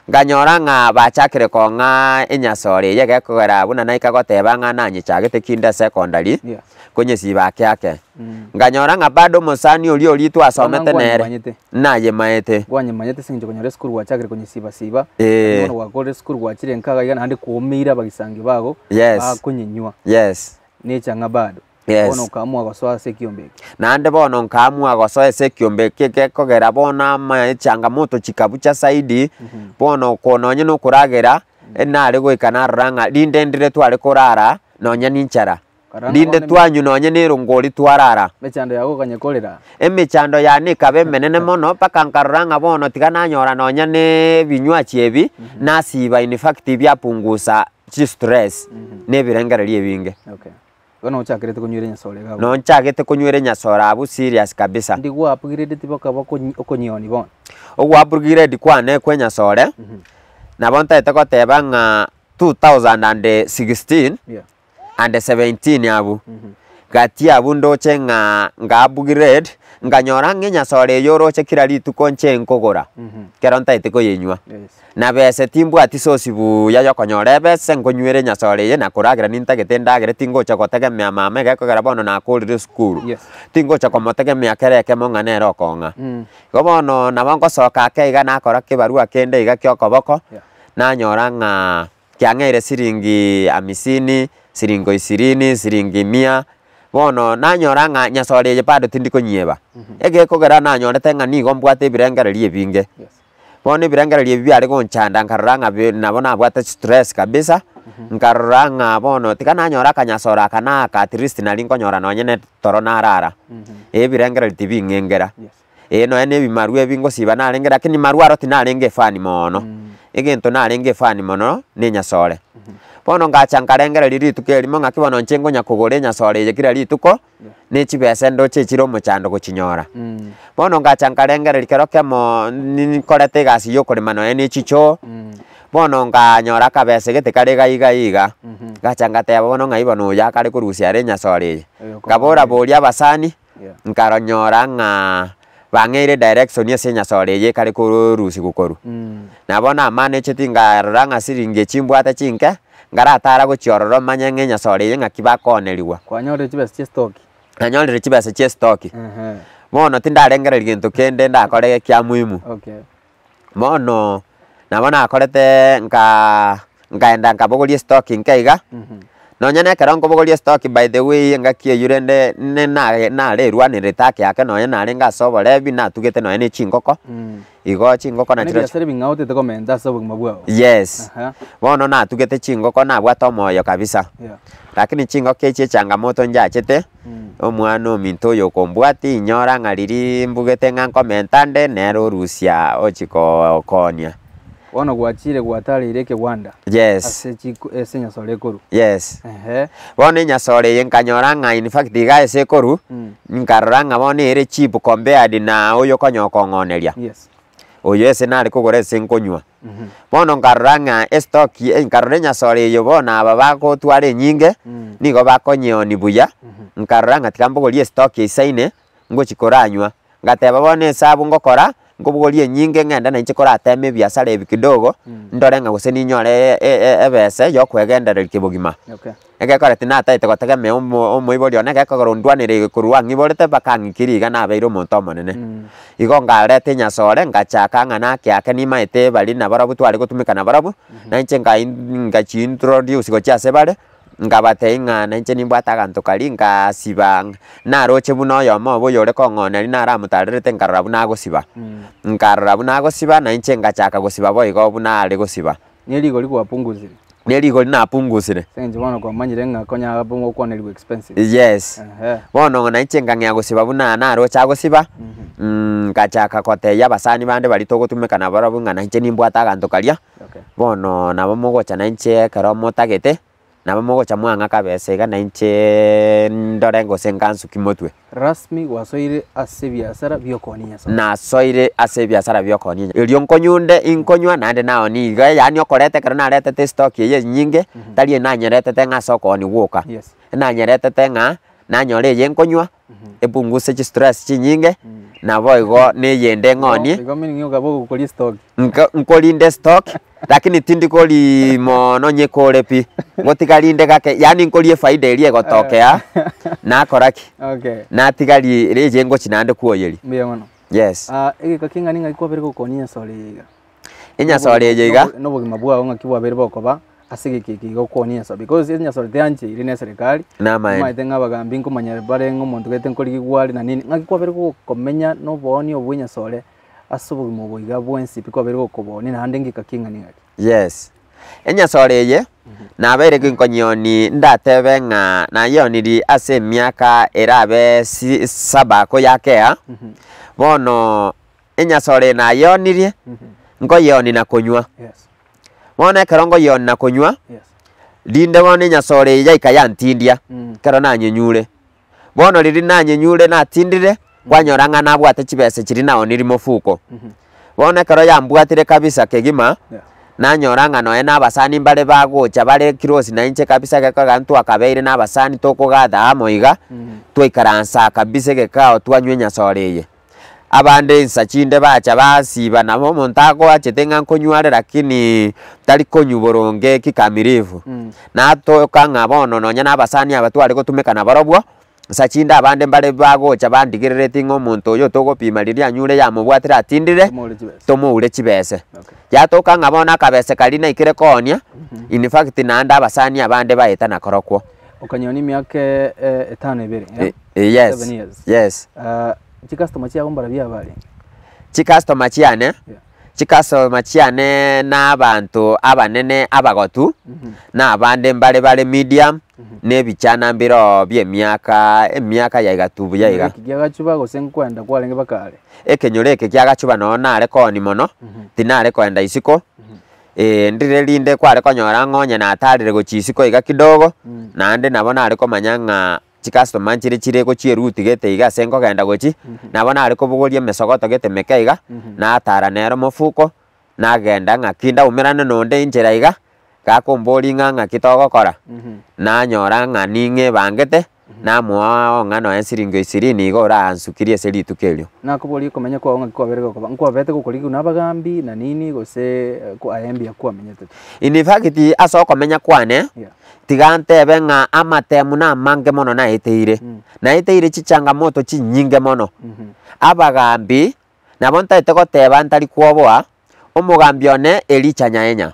Nkanyora ng'a bachakire kong'aa enyasore eye egekogera buna naika goteba ng'a nanyechagete kinde secondary, Yeah. konyesiba ake ake. Nkanyora ng'a bado omosani oria oria twasomete Bono nere, nkwanyemanyete. nayemaete. Kwanyemanyete ase eng'encho konyora esukuru gwachakire konyesiba siba, Eh. bono gwakorire esukuru gwachire nka iga iga naende kwaumeire abagisangio bago, Yes. bakonyenywa Yes. nechang'a bado. Yes. Bono okaamua gosoa ase ekiombe eke. Naende bono nkaamua gosoa ase ekiombe eke gekogera bono ama echangamoto chikabucha zaidi, bono oko nonye na okoragera, nare goika narora ng'a rinde ndire tware korara nonye na enchara, Karanga rinde bono eme- twanywa nonye na erongori twarara. Emechando yago okanyekorera. Emechando yane ekaba emenene mono mpaka nkarora ng'a bono tiga nanyora nonya na ebinywachi ebi, nasiba in fact biapungusa chistress na ebirengererio ebinge. Okay. Igo nochakerete konywera enyasore iga abwo. Nonchagete konywera enyasore abwo serious kabisa. Ndi gwa upgrade bokaba okonyioni bono. Ogwa upgrade kwane kwa enyasore, nabo ntaete goteba ng'a 2016 Yeah. and 17 abwo, gati abwo ndoche ng'a nga upgrade, nkanyora ng'a enyasore eye oroche kera rituko nche nkogora, ekero ntaete koyenywa. Yes. Na bese timbwati sosi buya yokonyora ebese nkonywera enyasore eye na koragera nintagete endagere tingocha gotegemea mama egekogera bono nakorire esukuru. Yes. Tingocha komotegemea kera ekemo ng'a nere okong'a. Igo bono nabo ngosoka ake iga nakora kebarua kende iga kia okoboko, Yeah. nanyora ng'a kiang'eire siringi amisini, siringo isirini, siringi mia, bono nanyora ng'a nyasore eye bado tindi konyieba. Egekogera nanyorete ng'a nigo mbwate ebirengererio ebinge. Yes. Bono ebirengererio ebi biare gonchanda nkarora ng'a bi nabo nabwate stress kabisa, nkarora ng'a bono tiga nanyora akanyasore aka na aka at least nari nkonyora nonye na etoro narara, ebirengererio tibing'engera. Yes. Eh nonye na ebimarwa ebi ngosiba narenge lakini marwa aro tinarenge efani moono, egento narenge efani mono na enyasore. Bono ngacha nkarengereria rituko erimo ng'aki bono inche ngonya kogora enyasore eye kera rituko, ne chibesa ndoche chire omochando gochinyora. Bono ngacha nkarengereria kero kemoo ninkorete egasi ya okorema nonya ne chichoo, bono nkanyora akabesa gete kare iga iga iga, ngacha ngateba bono ng'ai bono oyo akare korusia are enyasore eye. Nkabora boria abasani, nkaronyora ng'a bang'eire direction ase enyasore eye ekare korusigwa korwa. Nabo namanecheti nkarora ng'a siringi echi mbwate chinke, Ngaratara gochia ororo manye ng'a enyasore eye ng'aki bakoonerigwa. Kwanyorire chibesa chi'estoki. Nanyorire chibesa chi'estoki. Ehe. Bono tindarengereria gento kende ndakore ekia muhimu. Okay. Bono, nabo nakorete nkaa nkaenda nkabogoria estoki nke iga, nonye na ekero nkobogoria estoki by the way engaki eywo rende ne naye narerwanerete ake ake nonye narenge ase oborebi natugete nonye na chingoko. Igo chingoko Buna nachirochio. ebiasara ebing'ao otete komenta ase obogima bwao. Yes. Aha. Bono natugete chingoko nabwate omoyo kabisa. Yeah. Lakini chingoko echi echangamoto nchachete, Mm. omwana ominto oyo okombwatia inyora ng'a riria mbugete ng'a nkomenta nde, nere orusia ochia koo koonia. Bono gwachire gwatareire ekegwanda Yes. ase chiko ase enyasore ekorwa. Yes. Ehe. Bono enyasore eye nkanyora ng'a in fact iga ase ekorwa, Mm. nkarora ng'a bono ere cheap compared na oyo okonya okong'oneria. Yes. Oyo ase nare kogora ase nkonywa. Bono nkarora ng'a estock nkarora enyasore eye bono aba bagotwara enyinge, Mm. nigo bakonyeoni buya, nkarora ng'a tiga mbogorie estock eisaine, ngochi koranywa. Ngateba bono esabu ngokora, nkobogoria enyinge ng'ende nainche korateme ebiasara ebi kidogo, ndore ng'a gose ninyore ebesa yokoegendereria kebogima. Okay. Egekora tinataete gotegemea omo omoibori one egekogera ondwanere korwa ang'iborete mpaka ang'ikirie iga nabeire omonto omonene. Igo nkareta enyasore ngachaka ng'a nake ake nimaete baria nabarabwo tware gotumeka nabarabwo, nainche nkai ngachiintroduce gochia ase bare. Nkabatebia ng'a nainche nimbwate aganto karia, nkasiba naroche buna oyomo obo oyore kong'oneria naramotarerete nkarora buna agosiba. Nkarora buna agosiba nainche ngachaka gosiba boigo buna are gosiba. Ne rigori gwapungusire. Ne rigori napungusire. Ase eng'encho bono kwamanyire ng'a konya gokwanerigwa expensive. Yes. Ehe. Bono nainche nkang'ea gosiba buna naroche agosiba, ngachaka kotebia abasani bande baria togotumeka nabarabwo ng'a nainche nimbwate aganto karia. Okay. Bono nabo mogocha nainche ekero motagete, nabo mogocha mwang'aka besa iga naincheee ndore gose ngansuki motwe. Rasmi gwasoire ase ebiasara bi'okoonia Nyasae. Nasoire ase ebiasara bi'okoonia Nyasae. Erio nkonyunde inkonywa naende naonia iga, yaani okoreta ekero naretete estock eye enyinge, tari nanyeretete ng'a ase okoonia gwoka. Yes. Nanyeretete ng'a nanyora eye nkonywa, epunguse chistress chinyinge, naboigo na eyende ng'onie. Igo meaning okaba ogokoria stock. Nko nkorinde stock, lakini tindi korii mono nyekore pi, ngotiga rinde gake, yaani nkorie efaida eria egotokea, nakora ki? Okay. Natiga ri riche ngochi naende kwoyeria. Mbuya mono. Yes. Ah, egeka keng'ani ng'aki kwabeire gokonia enyasore eye iga? Enyasore eye iga. Na obogima bwao ng'aki bwabeire bokoba. Ase egeka eke iga okoonia enyasore because enyasore teancheiri na eserekari, Namaene. omanyete ng'a abagambi nkomanya bare ng'a omonto gete nkorigigwa are na nini, ng'aki kwabere gokomenya na oboonia obwo bwa enyasore ase obogima obo iga bwensi pi kwabere gokoboonia naende ngeka ki ng'a ning'aki. Yes. Enyasore eye, nabeire ginkonyionia ndatebe ng'a nayeonirie ase emiaka erabe si saba koyakea, bono enyasore eye nayeonirie, nkoyeonia na konywa. Yes. Bono ekero nkoyeonia na konywa, Yes. rinde bono enyasore eye yaika yantindia, ekero nanyenyure. Bono riria nanyenyure natindire, kwanyora ng'a nabwate chibesa chiria naonirie mofuko. Bono ekero yambwatire kabisa kegima, Yeah. nanyora ng'a nonya na abasani mbare bagocha bare close na inche kabisa gekogera ntwakabeire na abasani tokogatha amo iga, twaikaransa kabisa egekao twanywa enyasore eye. Abande insa chinde bacha basiba nabo omonto agoachete ng'a nkonywa are lakini tari konywa boronge kikamilifu. Natoka ng'a bono nonya na abasani aba tware gotumeka nabarobwo, nsa chinde abande mbare bagocha bandigerereti ng'a omonto oyo togopima riria anyure yamobwatire atindire, Tomoure chibesa. tomoure chibese. Okay. Yatoka ng'a bono akabese karia naikire koonia, in fact naende abasani abande baeta nakorokwo. Okanyora emiaka etano ebere, yeah? Yes, Seven years. yes. Chicustomer chiago mbarabwo abarenge? Chicustomer chiane, Yeah. chicustomer chiane na abanto abanene abagotu, na abande mbare bare medium, na ebichana mbiroo bia emiaka, emiaka ya iga tu buya iga. Eki kiagachuba gose nkwenda kwarenge mpaka are? Ekenyoro eke kiagachuba noo nare kooni mono, tinare koenda isiko, ndire rinde kware konyora ng'a onye natarire gochia isiko iga kidogo, naende nabo nare komanya ng'a chicustomer nchire chire gochia eroute gete iga ase nkogenda gochia, nabo nare kobogoria emesogoto gete meke iga, natara nero mofuko, nagenda ng'aki ndaumerane na onde inchera iga, gakomboria ng'a ng'aki togokora, nanyora ng'a ning'ebangete, namoa ng'a nonya siringi ishirini iga oransukirie ase rituko erio. Nakoboria okomenya kwao ng'aki kwabere gokoba, nkwabete gokorigwa na abagambi na nini gose aye mbuya kwamenyete tu? In fact ase okomenya kwane, Yeah. Tiga ntebe ng'a amatemu namange mono naeteire, naeteire chichangamoto chinyinge mono. Abagambi, nabo ntaete goteba ntari kwoboa, omogambi one Elija Nyaenya.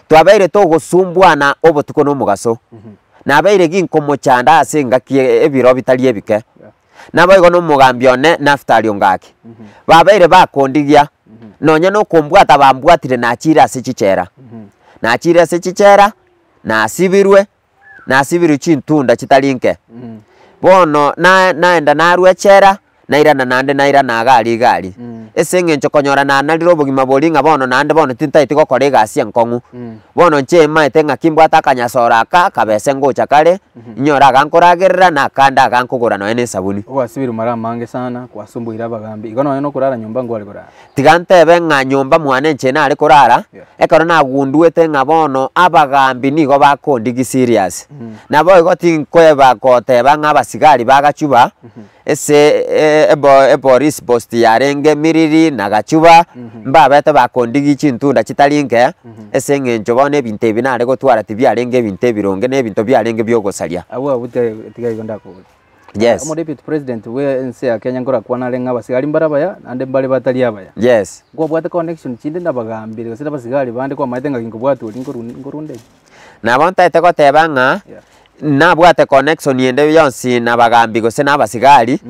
Twabeire togosumbwana obotuko na omogaso, nabeire ginkomochanda ase engaki ebiro bitari ebike. Naboigo nomogambi one Naftali Ongaki, babeire bakondigia, nonya nokombwata bambwatire nachire ase chichela. Nachire ase chichela, nasibirwe, nasibirwe chintunda chitari nke. Bono na naenda narwa echela, nairana naende nairana iga aria iga aria. Ase eng'encho konyora nanarire obogima boria ng'a bono naende bono tintageti gokora egasi enkong'u. Bono inche maete ng'aki mbwate akanyasoro aka, akabese ngocha kare, Inyore agankoragerera, na akande agankogora nonya nesabuni. Ogwasibirwe mara amange sana, kwasumbuire abagambi, igo nonya nokorara nyomba nkware korara. Tiga ntebe ng'a nyomba mwane inche nare korara, Yeah. ekero nagunduete ng'a bono abagambi nigo bakondigi serious. Naboigo tinkweba goteba ng'a abasigari ba Gachuba, ase epolice post yarenge Miriri na Gachuba, mbabete bakondigi chintunda chitari nke, ase eng'encho bono ebinto ebi nare gotwara tibiarenge ebinto ebironge na ebinto biarenge biogosaria. Abwo abwo tiga igo ndakoboria. Yes. Omo deputy president bwe ense ya Kenya nkorakwana are ng'a abasigari mbare abaya naende mbare batari abaya. Yes. Nkwabwate connection chinde na abagambiri gose na abasigari bande kwamaete ng'a ginkobwata oria nkorunde? Nabo ntaete goteba ng'a Yeah. nabwate connection ende yonsi na abagambi gose na abasigari,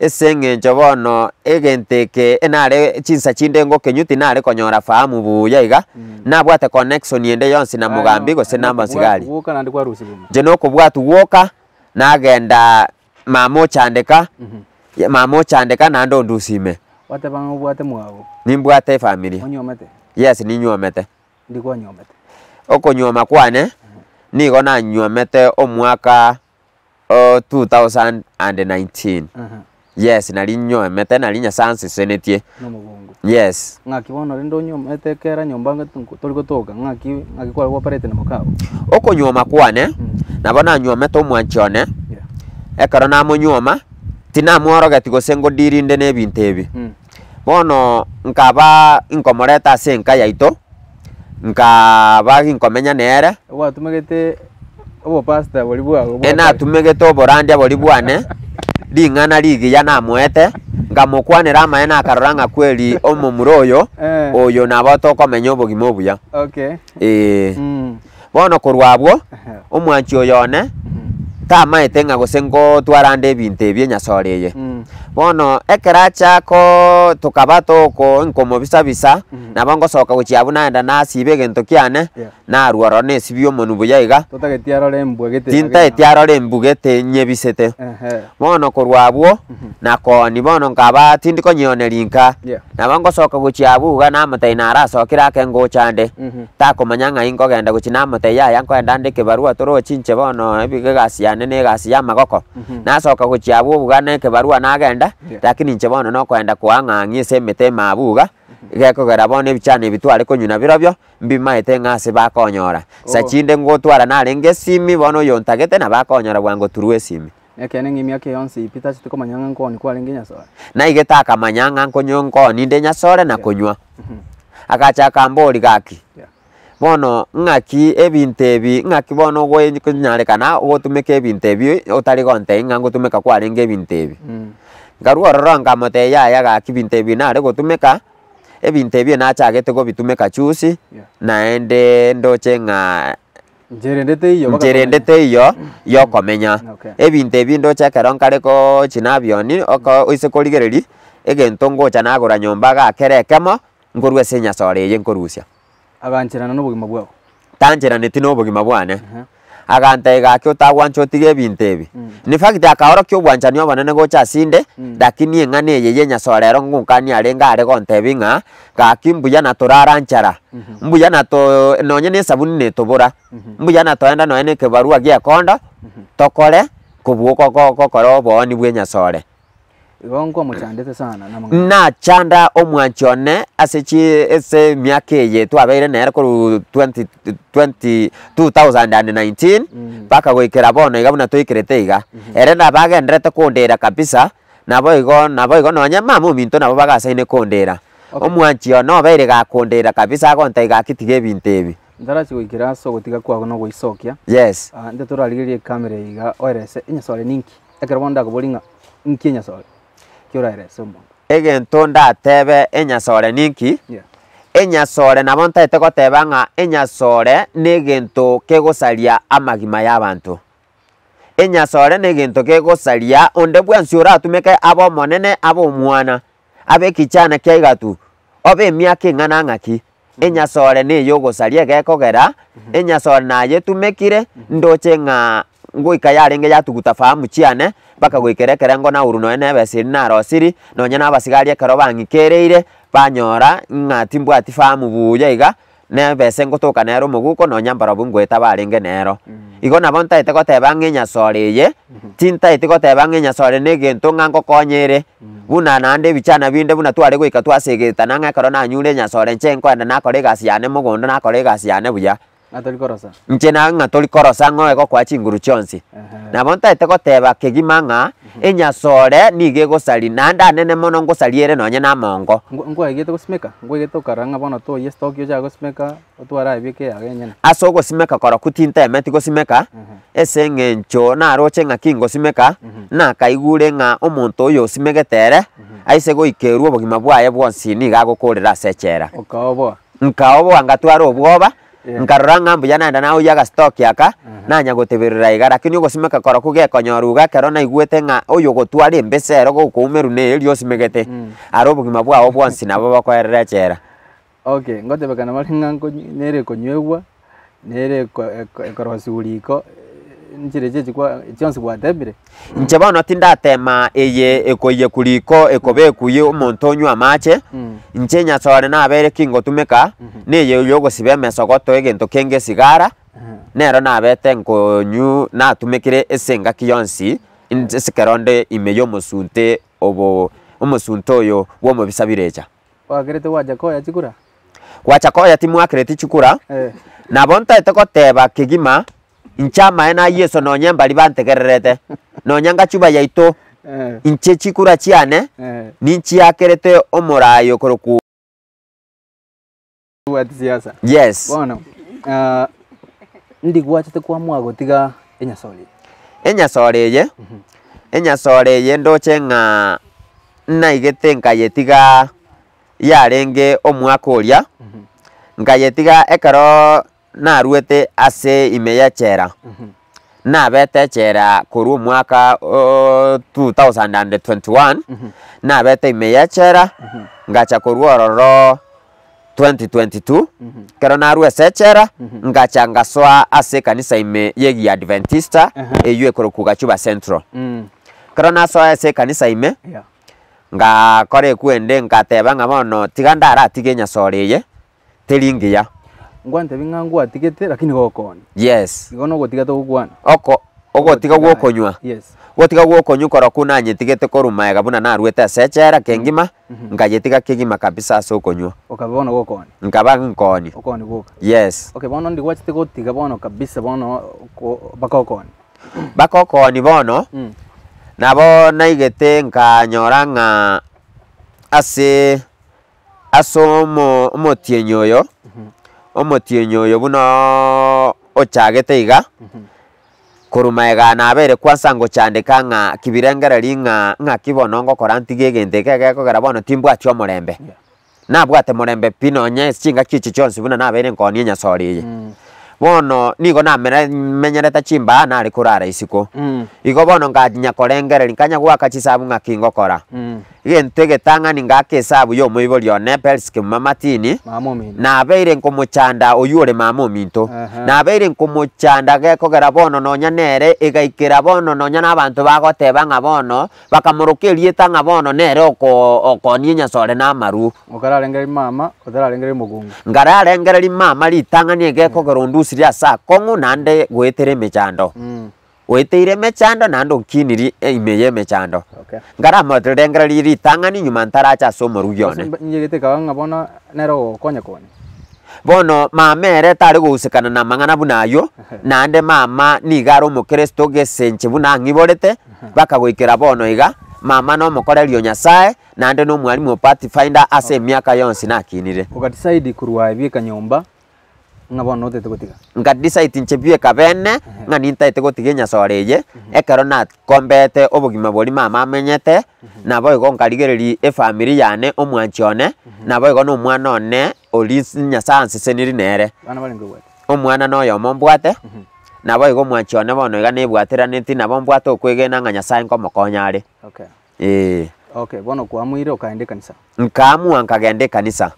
ase eng'encho bono egento eke enare chinsa chinde ngokenywa tinare konyora fahamu buya iga, nabwate connection ende yonsi na mogambi gose na abasigari. Gwoka naende kwarusigwa ime. Inche nokobwatwa gwoka, nagenda mama ochandeka, mama ochandeka naende ondusia ime. Gwateba ng'a obwate mwabo? Nimbwate efamiri. Onywomete? Yes ninywomete. Ndi kwanyuomete? Okonyuoma kwane, nigo nanyuomete omwaka o 2019. Yes, nari nyuomete, nari Nyasaye ansesenetie. Nomogongo. Yes. Ng'aki bono rende onyuomete kera nyomba tori gotoka, ng'aki ng'aki kware gwaparete na mokao? Okonyuoma kwane, nabo nanyuomete omwanchi one, Yeah. ekero namonyuoma, tinamworogeti gose ngodirinde na ebinto ebi. Bono nkaba inkomoreta ase enka yaito, nkaba ginkomenya nere. Gwatumegete obopastor boria bwago bwa kare. Natumegete oborandia boria bwane, ring'ana rigiya namoete, nkamokwanera amaene akarora ng'a kweri omomura oyo, Eh. oyo nabo tokomenya obogima obuya. Okay. Eeh. Mm. Bono korwa abwo, omwanchi oyo one, tamaete ng'a gose ngotwara ande ebinto ebi enyasore eye. Bono ekero acha koo tokaba toko nkomobisa bisa, nabo ngosoka gochia abwo naenda nasiba egento kiane, Yeah. narwa ororo nesibia omonwe buya iga, Totageti arore embwa gete. tintageti arore embugete nyebisete. Ehe. Bono korwa abwo, nakooni bono nkaba tindi konyioneria nka, Yeah. nabo ngosoka gochia abwo iga namotebia narasokire ake ngocha nde, takomanya ng'ai nkogenda gochia namotebia yaya nkoenda nde ekebarua torochi inche bono ebi egasi yane na egasi ya amagoko. Nasoka gochia abwo iga na ekebarua nagenda, Yeah. lakini inche bono nokoenda koang'ang'ia ase emete ime abwo iga, gekogera bono ebichani ebi tware konywa nabirobio, mbimaete ng'a ase bakonyora. Sa chinde ngotwara narenge esimi bono oyontagete nabo akonyora bwango through esimi. Ekeene ng'a emiaka yonsi pi tachete komanya ng'a nkoni kwarenge Nyasae. Naigete akamanya ng'a nkonywa nkoni inde Nyasore na konywa. Agacha akamboria gaki, bono ng'aki ebinto ebi ng'aki bono ogoe konyarekana ogotumeka ebinto ebi otari gontebia ng'a ngotumeka kwarenge ebinto ebi. Nkarwa ororo nkamotebia yaya gaki ebinto ebi nare gotumeka, ebinto ebi nachagete gobitumeka juzi, naende ndoche ng'a. Ncherende teiyo mpaka Ncherende komenya. teiyo yokomenya. Okay. Ebinto ebi ndoche ekero nkare koochi nabioni, oko oise korigereria, egento ngocha nagora nyomba igaa kere ekemo, nkorwa ase enyasore eye nkorusia. Agancherana na obogima bwao. Tancheraneti na obogima bwane. Ehe. Agantebia gaki otagwancha otige ebinto ebi. In fact akaorokia obwanchani obonene gocha ase inde, lakini eng'ana eye ya enyasore ero ngonkania arenge are gontebia ng'a, Gaki mbuya na torara nchara, mbuya na too nonye na esabuni netobora, mbuya na toenda nonye na ekebarua gi'ekonda, tokore kobua oko go gokora obooni bwa enyasore. Igo nkwamochandete sana na amang'ana. Nachanda omwanchi one ase chi ase emiaka eye twabeire nere korwa twenty twenty two thousand and nineteen, mpaka goikera bono iga buna toikerete iga. Ere nabo agenderete kondera kabisa. Naboigo, naboigo nonye mama ominto nabo bagasaine kondera. Omwanchi one obeire gakondera kabisa agontebia gaki tiga ebinto ebi. Ntarachi goikera ase ogotiga kwao na ogoisokia, Yes. ah, intwe torarigererie ekamera eye iga oerese enyasore ninki? Ekero bono ndakoborie ng'a inki enyasore? Ki oraerese omonto? Egento ndatebe enyasore ninki? Yeah. Enyasore nabo ntaete goteba ng'a enyasore negento kegosaria amagima y'abanto. Enyasore negento kegosaria onde bwensi oratumeke abe omonene abe omwana, abe ekichana kia igatu, obe emiaka eng'ana ng'aki, enyasore neyogosaria egekogera, enyasore nayetumekire, ndoche ng'a ngoika yarenge yatuguta fahamu chiane, mpaka goikera ekerengo naurwa nonye na ebesa eria narosirie, nonye na abasigari ekero bang'ikereire, banyora ng'a timbwati fahamu buya iga, na ebesa engotoka nere omoguko nonya mbarabwo ngoeta barenge nero. Igo nabo ntaete goteba ng'a enyasore eye, tintaeti goteba ng'a enyasore na egento ng'a ngokonya ere, buna naende ebichana binde buna tware goika twasegetana ng'a ekero nanyure enyasore inche nkoenda nakora egasi yane mogondo nakora egasi yane buya. Ng'a tori korosa. Inche na ng'a tori korosa ng'a oegokoa chinguru chionsi. Nabo ntaete goteba kegima ng'a, enyasore nigo egosari, naende anene mono ngosaria ere nonye na amongo. Nkwaegete gosimeka? Nkwaegete okarora ng'a bono toyie stock ochake gosimeka, otware aye bieka eyago enyene? Ase ogosimeka korokwo tintemeti gosimeka, ase eng'encho naroche ng'a kingosimeka, nakaigure ng'a omonto oyo osimegete ere, aise goikerwa obogima bwaye bwonsi nigo agokorera ase echela. Okaoboa. Nkaoboa ngatwara obwoba, Yeah. nkarora ng'a mbuya naenda naoyia agastoki aka, nanya goteberera iga, lakini ogosimeka korokwo gekonyorwa iga ekero naigwete ng'a oyogotwara embese ero gokoumerwa na eria osimegete, are obogima bwao bwonsi nabo bokoerera echela. Okay, ngotebekana bare ng'a nkonyi nere ekonywegwa, nere eko eko ekorosiwa riko, nchire chiachi kwa chionsi gwatemire? Inche bono tindatema eye ekoiyekwa riko ekobekwa ye omonto onywe amache, inche enyasore nabeire kingotumeka, neye yogosiba emesogoto egento kenge esigara, nero nabete nkonywa natumekire ase engaki yonsi, inche ase ekero nde ime y'omosunte obo omosunte oyo bw'omobisa birecha. Gwakerete gwacha koya chikura? Gwacha koya timwakereti chikura, nabo ntaete goteba kegima, Inche amaene a Yeso nonye mbaria bantegererete, nonya ngachuba yaito, inche chikura chiane ninchiakerete omoraai okorokwa. Obwati siasa. Yes. Bono, ah, ndi gwachete kwamua gotiga enyasore eye? Enyasore eye, enyasore eye ndoche ng'a naigete nkayetiga yarenge omwaka oria, nkayetiga ekero. naruete ase ime y'echela, nabete echela korwa omwaka o 2021, nabete ime y'echela, ngacha korwa ororo 2022, ekero narwa ase echela, ngacha ngasoa ase ekanisa ime y'Egiadventista, eywo ekorokwa Gachuba Central. Ekero nasoa ase ekanisa ime, ngakora ekwende ngateba ng'a bono tiga ndaratige enyasore eye, teri ngiya. Ngwantebi ng'a ngwatigete lakini gokoonia. Yes. Igo nogotiga togokwana. Oko ogotiga gwokonywa. Yes. Gotiga gwokonywa korokwo nanyetigete korwa maega buna naruete ase echela kengima, nkayetiga kegima kabisa ase okonywa. Okaba bono gokoonia. Nkaba nkoonia. Okoonia gwoka. Yes. Okay bono ndi gwachete gotiga bono kabisa bono ko mpaka okoonia. Mpaka okoonia bono, nabo naigete nkanyora ng'a ase ase omo omotienyi oyo, omotienyi oyo buna ochagete iga, korwa magega nabeire kwansa ngochandeka ng'a kibirengereri ng'a ng'aki bono ngokora ntige egento eke gekogera bono timbwati omorembe. Nabwate morembe pi nonye ase chingaki echi chionsi buna nabeire nkoonia enyasore eye. Bono nigo namere menyerete chimbaa nare korara isiko. Igo bono nganya korengereria nkanya goaka chisabu ng'aki ngokora. Egento egetang'ani ngaaka esabu y'omoibori one Persi Kemuma Martini, Mama omino. nabeire nkomochanda oyio ore mama ominto. Aha. Nabeire nkomochanda gekogera bono nonya nere egaikera bono nonya na abanto bagoteba ng'a bono, bakamoroka erieta ng'a bono nere oko okoonia enyasore na amaru. Okararengereria mama, otararengereria mokungu. Nkararengereria mama ritang'ani egekogera ondusirie ase akong'u naende goetera emechando. Oeteire emechando naende onkinirie ime y'emechando. Okay. Nkaramorengererie ritang'ani nyuma ntarache ase omorugi Gose one. mba- nyegete ekaba ng'a bono nere ogokonya konya. Bono mama ere tare gohusekana na amang'ana buna ayio, naende mama nigo are omokristo gesenche buna ang'iborete, mpaka goikera bono iga, mama nomokoreri o Nyasaye, naende nomwalimu o Pathfinder ase emiaka yonsi nakinire. Ogadecide korwa ebieka nyomba ng'a bono notagete gotiga. Nka decide inche bieka bene, ng'a nintaete gotiga enyasore eye, ekero nakombete obogima boria mama amenyete, naboigo nkarigereria efamiri yane, omwanchi one, naboigo na omwana one oria Nyasaye anseseniri nere. Abana barenge obwate? Omwana na oyomo mbwate, naboigo omwanchi one bono iga nebwateraneti, nabo mbwate okwegena ng'a Nyasaye nkomokonya are. Okay. Eeh. Okay, bono kwamuire okaenda ekanisa. Nkaamua nkagenda ekanisa.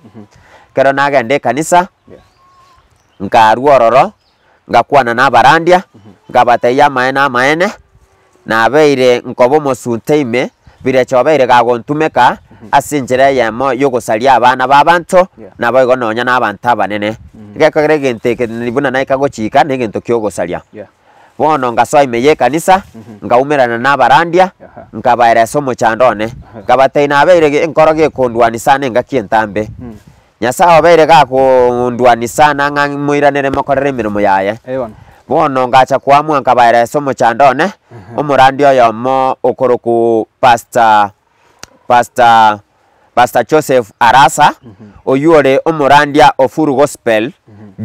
Ekero nagenda ekanisa, Yeah. nkarua ororo, ngakwana na abarandia, nkabatebia amaene amaene, nabeire nkoba omosunte ime, birecha obeire gagontumeka ase enchera eyemo ya ogosaria abana ba abanto, Yeah. naboigo nonya na abanto abanene. Gekogera egento eke buna naika gochika, na egento kia ogosaria. Yeah. Bono ngasoa ime y'ekanisa, nkaumerana nabarandia, nkabaeresa omochando one, nkabatebia nabeire ge enkoro gekondwania sana engaki entambe. Nyasae obeire gakondwania sana ng'a moiranere mokorere emeremo yaye. Bono ngacha koamua nkabaeresa omochando one, omorandia oyomo okorokwa Pastor Pastor Pastor Joseph Arasa, oyio ore omorandia o Full Gospel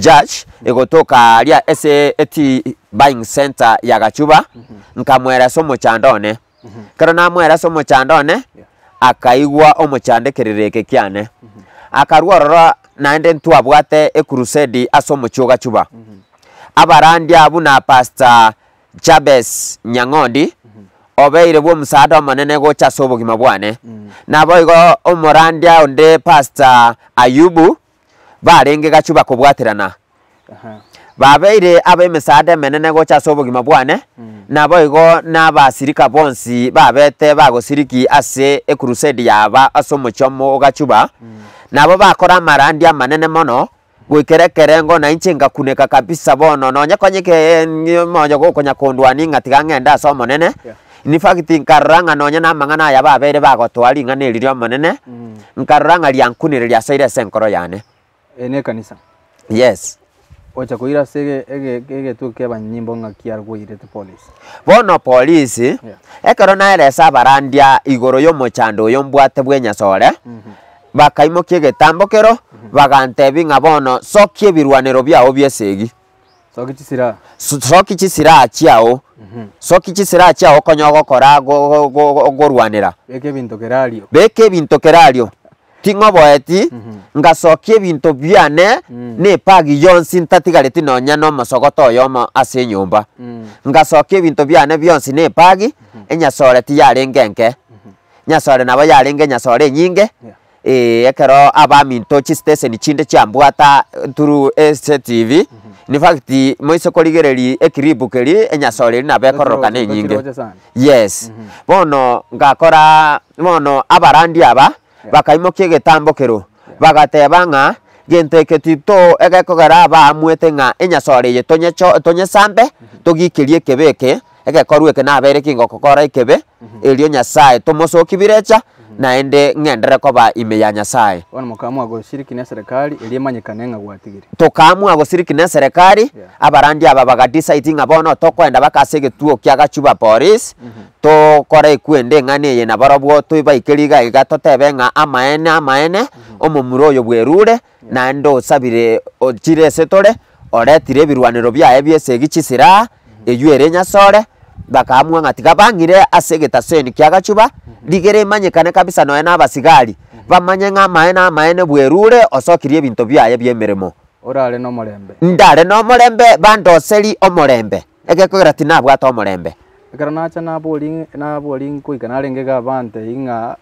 Church egotoka aaria ase eti buying center ya Gachuba, nkamweresa omochando one. Ekero namweresa omochando one, akaigwa omochando ekerero eke kiane. Akarwa ororo naende ntwabwate ecrusade ase omochie o Gachuba. Abarandia buna Pastor Jabes Nyang'ondi, obeire bw'omosaada omonene gocha ase obogima bwane. Naboigo omorandia onde Pastor Ayubu, barenge gachwa bakobwaterana. Babeire ab'emesaada emenene gocha ase obogima bwane, naboigo nabasirika bonsi babete bagosiriki ase ecrusade yaba ase omochie omo o Gachuba, nabo bakora amarandia amanene mono, Goikera ekerengo na inche ngakuneka kabisa bono, nonya konya omoyo gokonya kondwania ng'a tiga ng'ende ase Omonene, in fact nkarora ng'a nonya na amang'ana aya babeire bagotoa ring'ana eri ri'Omonene, nkarora ng'a riankunire riasoire ase enkoro yane. Eye ne ekanisa. Yes. Gocha koira ase ege ege egetuo kia abanyanyimbo ng'aki arwoirete polisi. Bono polisi, Yeah. ekero naeresa abarandia igoro y'omochando oyo mbwate bw'enyasore, Bakaimokia egetambokero, bagantebia ng'a bono sokia ebirwanero biao bi'esegi. Sokia chisiraha. Sokia chisiraha chiao, sokia chisiraha chiao konya ogokora go- go- go- gorwanera. Beka ebinto kerario. Beka ebinto kerario. Ting'oboeti, ngasokia ebinto biane na ebag yonsi ntatigareti nonya na omosogoto oyomo ase enyomba. Ngasokia ebinto biane bionsi na ebag, enyasore tiyarenge enke, enyasore nabo yarenge enyasore enyinge, ekero abaminto chisitesheni chinde chiambwata through ase etibi, in fact moise korigereria eclip keria enyasore eria nabo ekororokana enyinge. Yes, bono ngakoraa bono abarandi aba, bakaimokia egetambo kerwo, bagateba ng'a gento eke tito egekogera abaamuete ng'a enyasore eye tonyecho tonyesambe, togikerie ekebe eke, egekorwa eke nabeire kingokokora ekebe, erio Nyasaye tomosoki birecha, naende ng'enderere koba ime ya Nyasaye. Bono mokaamua goshiriki na eserekari eria emanyekane ng'a gwatigire. Tokaamua gosiriki na eserekari, Yeah. abarandi aba baga decide ng'a bono tokoenda baka ase egetuo kia Gachuba Police, tokore ekwende eng'ana eye nabarobwo tobaikerie iga iga totebe ng'a amaene amaene, omomura oyo bwerure, naende osabire ochire ase tore, oretire ebirwanero biaye bia esegi chisilaha, eywo ere enyasore, bakaamua ng'a tiga bang'ire ase egetaseni kia Gachuba, rigere emanyekane kabisa nonya na abasigari, bamanye ng'a amaene amaene bwerure osokirie ebinto biaye bia emeremo. Orare nomorembe. Ndare nomorembe, bandoseri omorembe, egekogera tinabwate omorembe. Ekero nacha nabori nabori nkoika narenge iga abantebia ng'a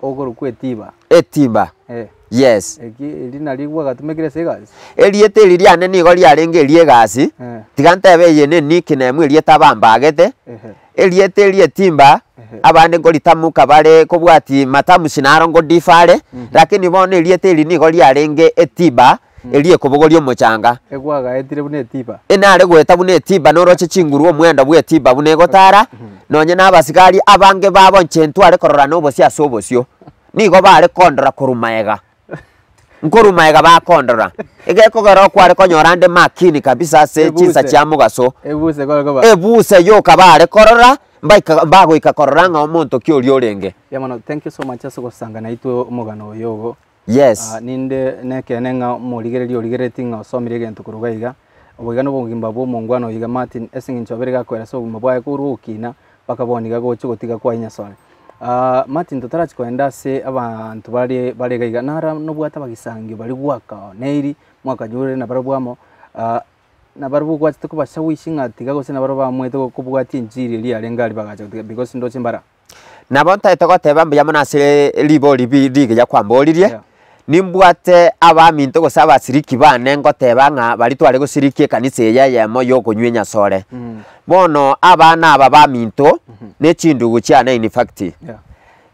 okorokwa etiba. Etimba, Eh. yes. Eki eri nario gwagatumekire ase egasi? Erieta eri riane nigo riarenge eria egasi, Eh. tiga ntebe eye ne nickname erieta abambagete, Ehe. erieta eri etimba, Ehe. abande nkoritamuka bare kobwati matamshi naro ngodifa are, lakini bono erieta eri nigo riarenge etiba, eria ekobogoria omochanga. Egwagaetire buna etiba. Enare goeta buna etiba noroche chinguru omwendo bw'etiba buna egotara, nonye na abasigari abange babo inche ntware korora nobosio ase obosio, nigo bare kondora korwa magega, nkorwa magega bakondora, egekogera okware konyora ande makini kabisa ase chinsa Ebuse. chia mogaso, Ebuse kore koba. ebuse yoka bare korora, mbaika mbagoika korora ng'a omonto ki oria orenge. Mbuya mono, thank you so much ase ogosanga naitwe omogano oyo ogo. Yes. Ah, ninde nekeene ng'a omorigereria origereretie ng'a osomire egento korwa iga iga, obo iga nobogima bwa omongwana oyo iga Martin, ase eng'encho abere gakoera ase obogima bwaye korwa ogokina mpaka bono iga gochia gotiga kwaye Nyasae. Ah, Martin totarachia kogenda ase abanto bare bare iga iga, nara nobwate abagisangio baria gwaka neiri, mwakanyorire nabarabwo amo, ah, nabarabwo gwachete kobashawishi ng'a tiga gose nabarabwo bamwete kobwatia enchiri eria yarenge aria bagacha gotiga because ndoche mbara. Nabo ntaete goteba mbuya mono ase ribori bi rigiya kwamboririe, Yeah. nimbwate abaminto gose abasiriki bane ngoteba ng'a baria tware gosirikia ekanisa eye eyemo ya okonywa enyasore. Bono abana aba baminto, ne chindugu chiane in fact. Yeah.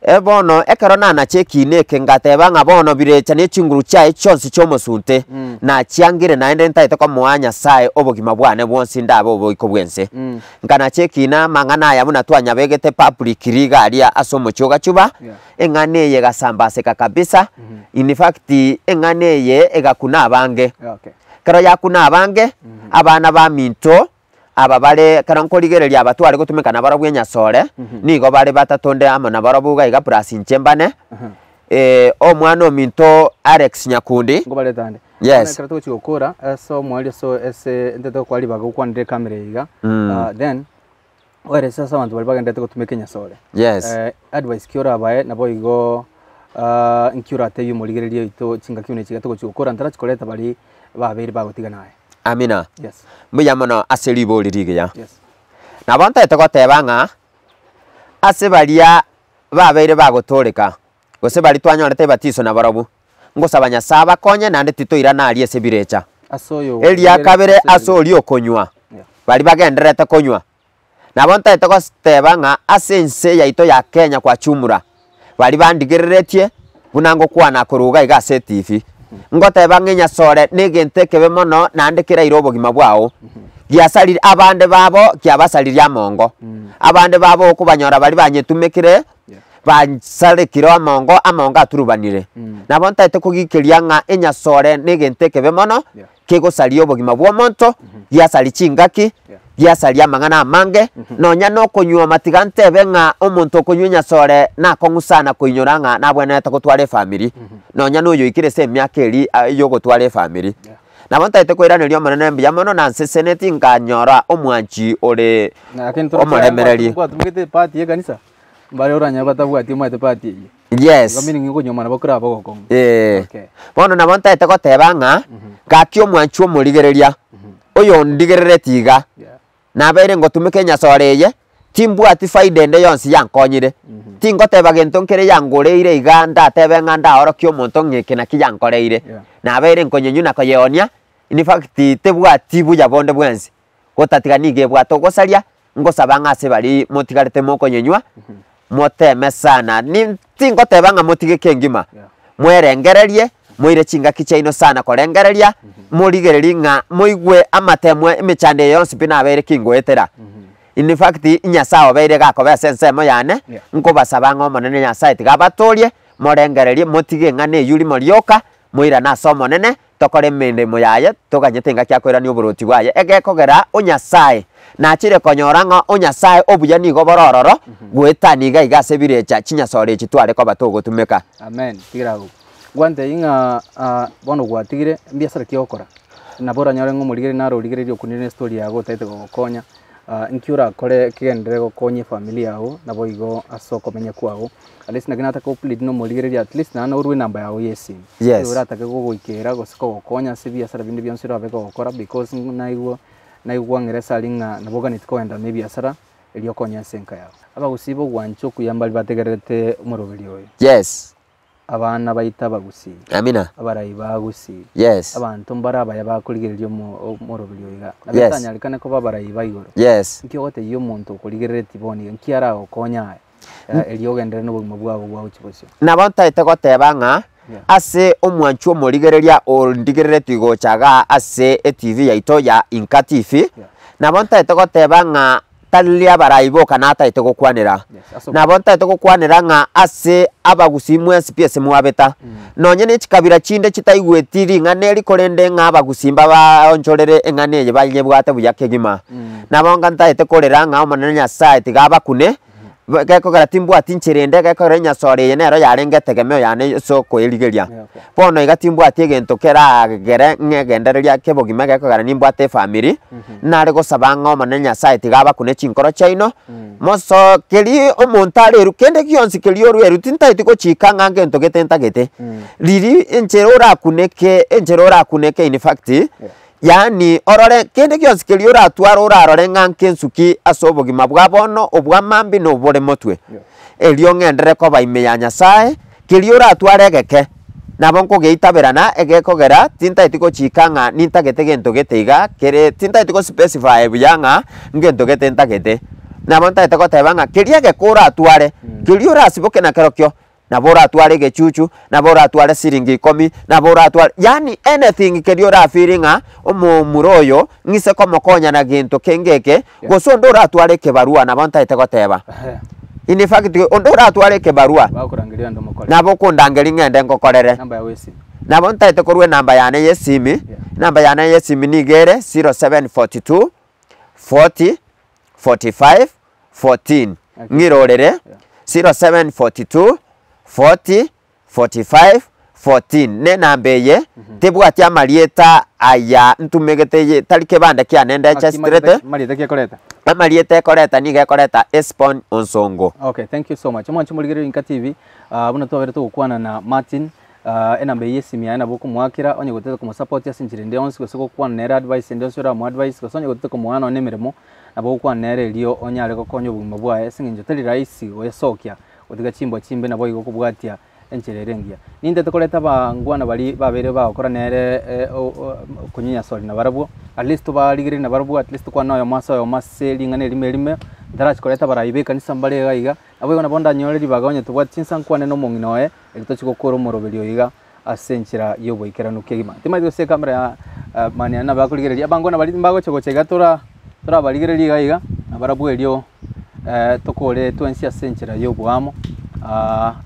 E bono ekero nanacha ekiina eke ngateba ng'a bono birecha ne chinguru chiaye chionsi chi'omosunte, nachiangire naende ntaete komoa Nyasae obogima bwane bwonsi ndabe oboiko bw'ense. Nkanacha ekiina amang'ana aya buna twanyabegete publicly iga aria ase omochie o Gachuba, eng'ana eye egasambaseka kabisa, in fact eng'ana eye egakuna abange. Ekero yakuna abange, abana baminto aba bare ekero nkorigereria aba tware gotumeka nabarobwo enyasore, nigo bare batato nde amo nabarobwo iga iga plus inche mbane, omwana ominto Alex Nyakundi. Nkobarete ande. Yes. Bono ekero togochia gokora ase omoerio ase ase ntete gokoa ribaga gokwanera ekamera eye iga, ah, then oerese ase abanto baria bagenderete gotumeka enyasore. Yes. Advice ki orabae nabo igo ah, nki oratebie omorigereria oito chingaki buna echi iga togochia gokora ntarachi koreta baria babeire bagotiga naye. Amina. Yes. Mbuya mono ase ribori rigiya. Yes. Nabo ntaete goteba ng'a ase baria babeire bagotooreka, gose baria twanyorete ebatiso nabarobwo, ngosaba Nyasae abakonye naende titoirana aria ase ebirecha. Ase oyo Eria kabere ase ase oria okonywa, baria bagendererete konywa. Nabo ntaete goteba ng'a ase ense yaito ya Kenya kwa jumla, baria bandigereretie buna ngokwana korwa iga iga ase etibi, ngoteba ng'a enyasore negento ekebe mono naende keraire obogima bwao. Giasariri abande babo kiabasaririe amongo, abande babo okobanyora baria banyetumekire Bansarekire amongo, amongo aturubanire. Nabo ntaete kogikeria ng'a enyasore negento ekebe mono, kegosaria obogima bw'omonto, giasaria chingaki, giasaria amang'ana amange, nonya nokonyuoma tiga ntebe ng'a omonto okonywa enyasore nakong'u sana koinyora ng'a nabwenerete gotwara efamiri, nonya noyoikire ase emiaka eria yogotwara efamiri. Nabo ntaete koiraneria Omonene mbuya mono na nseseneti nkanyora omwanchi ore Lakini toroche omoremereri. Kwatumegete epati y'ekanisa, mbare oranyore batabwati omanyete epati eyio. Yes. Igo meaning okonyuomana bokore aba ogokong'u. Eeh. Okay. Bono nabo ntaete goteba ng'a, gaki omwanchi omorigereria, oyondigerereti iga, Yeah. nabeire ngotumeka enyasore eye, timbwati faida ende yonsi yankonyire, tingoteba gento nkere yangoreire iga ndatebe ng'a ndaorokie omonto ng'a eke naki yankoreire. Yeah. Nabeire nkonyenywa na koyeonia, in fact tebwati buya bonde bwensi, gotatiga nigo ebwate ogosaria, ngosaba ng'a ase baria motigarete mokonyenywa, moteme sana, ni tingoteba ng'a motige kengima, mwerengererie, moire chingaki chiaino sana korengereria, morigererie ng'a moigwe amatemo emechando eye yonsi pi nabeire ki ngoetera. In fact, Nyasaye obeire gakoba ase ensemo yane, nkobasaba ng'a Omonene Nyasaye tiga abatorie, morengererie, motige eng'ana eywo rimo rioka, moirane ase Omonene, tokore emeremo yaye, toganyete engaki akoirania oboroti bwaye, egekogera o Nyasae nachire konyora ng'a o Nyasae obuya nigo bore ororo, goetania iga iga ase ebirecha chinyasore echi tware koba togotumeka. Amen, tigera agwo. Gwantebia ng'a ah, bono gwatigire, mbiasara ki ogokora? Nabo oranyore ng'a omorigereria naro origereria okunire na estory yago otagete gogokonya, nki orakore kegenderere gokonya efamiri yago, naboigo ase okomenya kwago. At least naki nataka go plead na omorigereria at least naende orue enamba yago ya esimi. Yes. Oyo oratake gogoikera gose kogokonya ase ebiasara binde bionsi orabe kogokora because naigwa naigwa ng'ira ase aria ng'a nabo oganeti kogenda na ebiasara erio okonye ase enka yago. Abagusii bogwancha okuya mbari bategererete omoroberi oyo. Yes. Abana baito abagusii. Amina. Abarai ba gusii. Yes. Abanto mbare abaya bakorigereria omo omoroberi oyo iga. Nabo Yes. etanyarekane koba abarai ba igoro. Yes. Nki ogotebia omonto okorigereretie bono iga, nki aragokonye aye? Erio ogenderere nobogima bwao bwa gochia bosio. Nabo ntaete goteba ng'a ase omwanchwa omorigereria ondigereretie gocha igaa ase etv yaito ya Inka TV, nabo ntaete goteba ng'a tari abarai boka nataete gokwanera. Nabo ntaete gokwanera ng'a ase abagusii mwensi pi ase mwabeta, nonye ne chikabira chinde chitaigweti ring'ana eri korende ng'a abagusii mbabaonchorere eng'ana eye banyebwate buya kegima. Nabo nga ntaete korera ng'a Omonene Nyasaye tiga abakune, Gekogera timbwati inchera ende, gekogera enyasore eye nero yarenge etegemeo yane ase okoerigeria. Bono iga timbwati egento keragere ng'egendereria kebogima gekogera nimbwate efamiri, nare gosaba ng'a Omonene Nyasaye tiga abakune chinkoro chiaino, moso keria omonto arerwe kende gionsi keria orwerwe tintaeti gochika ng'a ngento gete ntagete. Riria enchera orakuneke enchera orakuneke in fact. Yaani orore kende gionsi keria oratware orarore ng'a nkensuki ase obogima bwa bono, obwa mambia na obore motwe. Erio ng'enderere koba ime ya Nyasae, keria oratware egeke, nabo nkogeitaberana egekogera tintaeti gochika ng'a nintagete gento gete iga kere tintaeti go specify buya ng'a ngento gete ntagete. Nabo ntaete goteba ng'a keria egeke oratware, keria orasiboke nakerokio, Nabo oratware egechuchu, nabo oratware siringi ikomi, nabo oratware yaani anything keria ora feel ng'a omomura oyo ng'ise komokonya na gento kenge eke, gose onde oratware ekebarua nabo ntaete goteba. In fact onde oratware ekebarua, Bakorangeria onde omokore. nabo okondangeria ng'ende ngokorere. Namba yago ya esimi. Nabo ntaete korwa enamba yane ya esimi, enamba yane ya esimi nigo ere 0742 40 45 14 ng'irorere 0742 40 45 14 nenamba eye tebwati amarieta aya ntumegete eye tari kebanda kiane ndechesterete Marieta ki ekoreta? amarieta ekoreta nigo ekoreta Esbon Onsongo. Okay, thank you so much. Omwanchi omorigereria Inka TV, ah, buna twabere togokwana na Martin, ah, enamba eye y'esimi yaye nabo okomoakera onye gotete komosupport ase enchera ende yonsi gose gokwana nere advice ende yonsi oramoadvise gose onye gotete komoa nonye na emeremo, Nabo ogokwana nere erio onyare gokonya obogima bwaye, ase engencho teri rahisi goesokia gotiga chimbwa chimbe naboigo kobwatia enchera ere engiya. Nintete koreta abangwana baria babeire bagokora nere okonyonyasori nabarabwo, at least tobarigererie nabarabwo, at least tokwane oyomo ase oyomo ase ring'ana erimo erime, ntarachia koreta abarai b'ekanisa mbare iga iga, naboigo nabo ndanyore ribaga onye tobwati chinsa nkwane na omong'ina oye, erio tochie gokora omoroberio oyo iga ase enchera y'oboikeranu kegima. Timanyeti gose ekamera ya mani aya nabakorigereria, abangwana baria mbagocha gocha iga tora torabarigererie iga iga, nabarabwo erio tokore twensi ase enchera y'oboamo.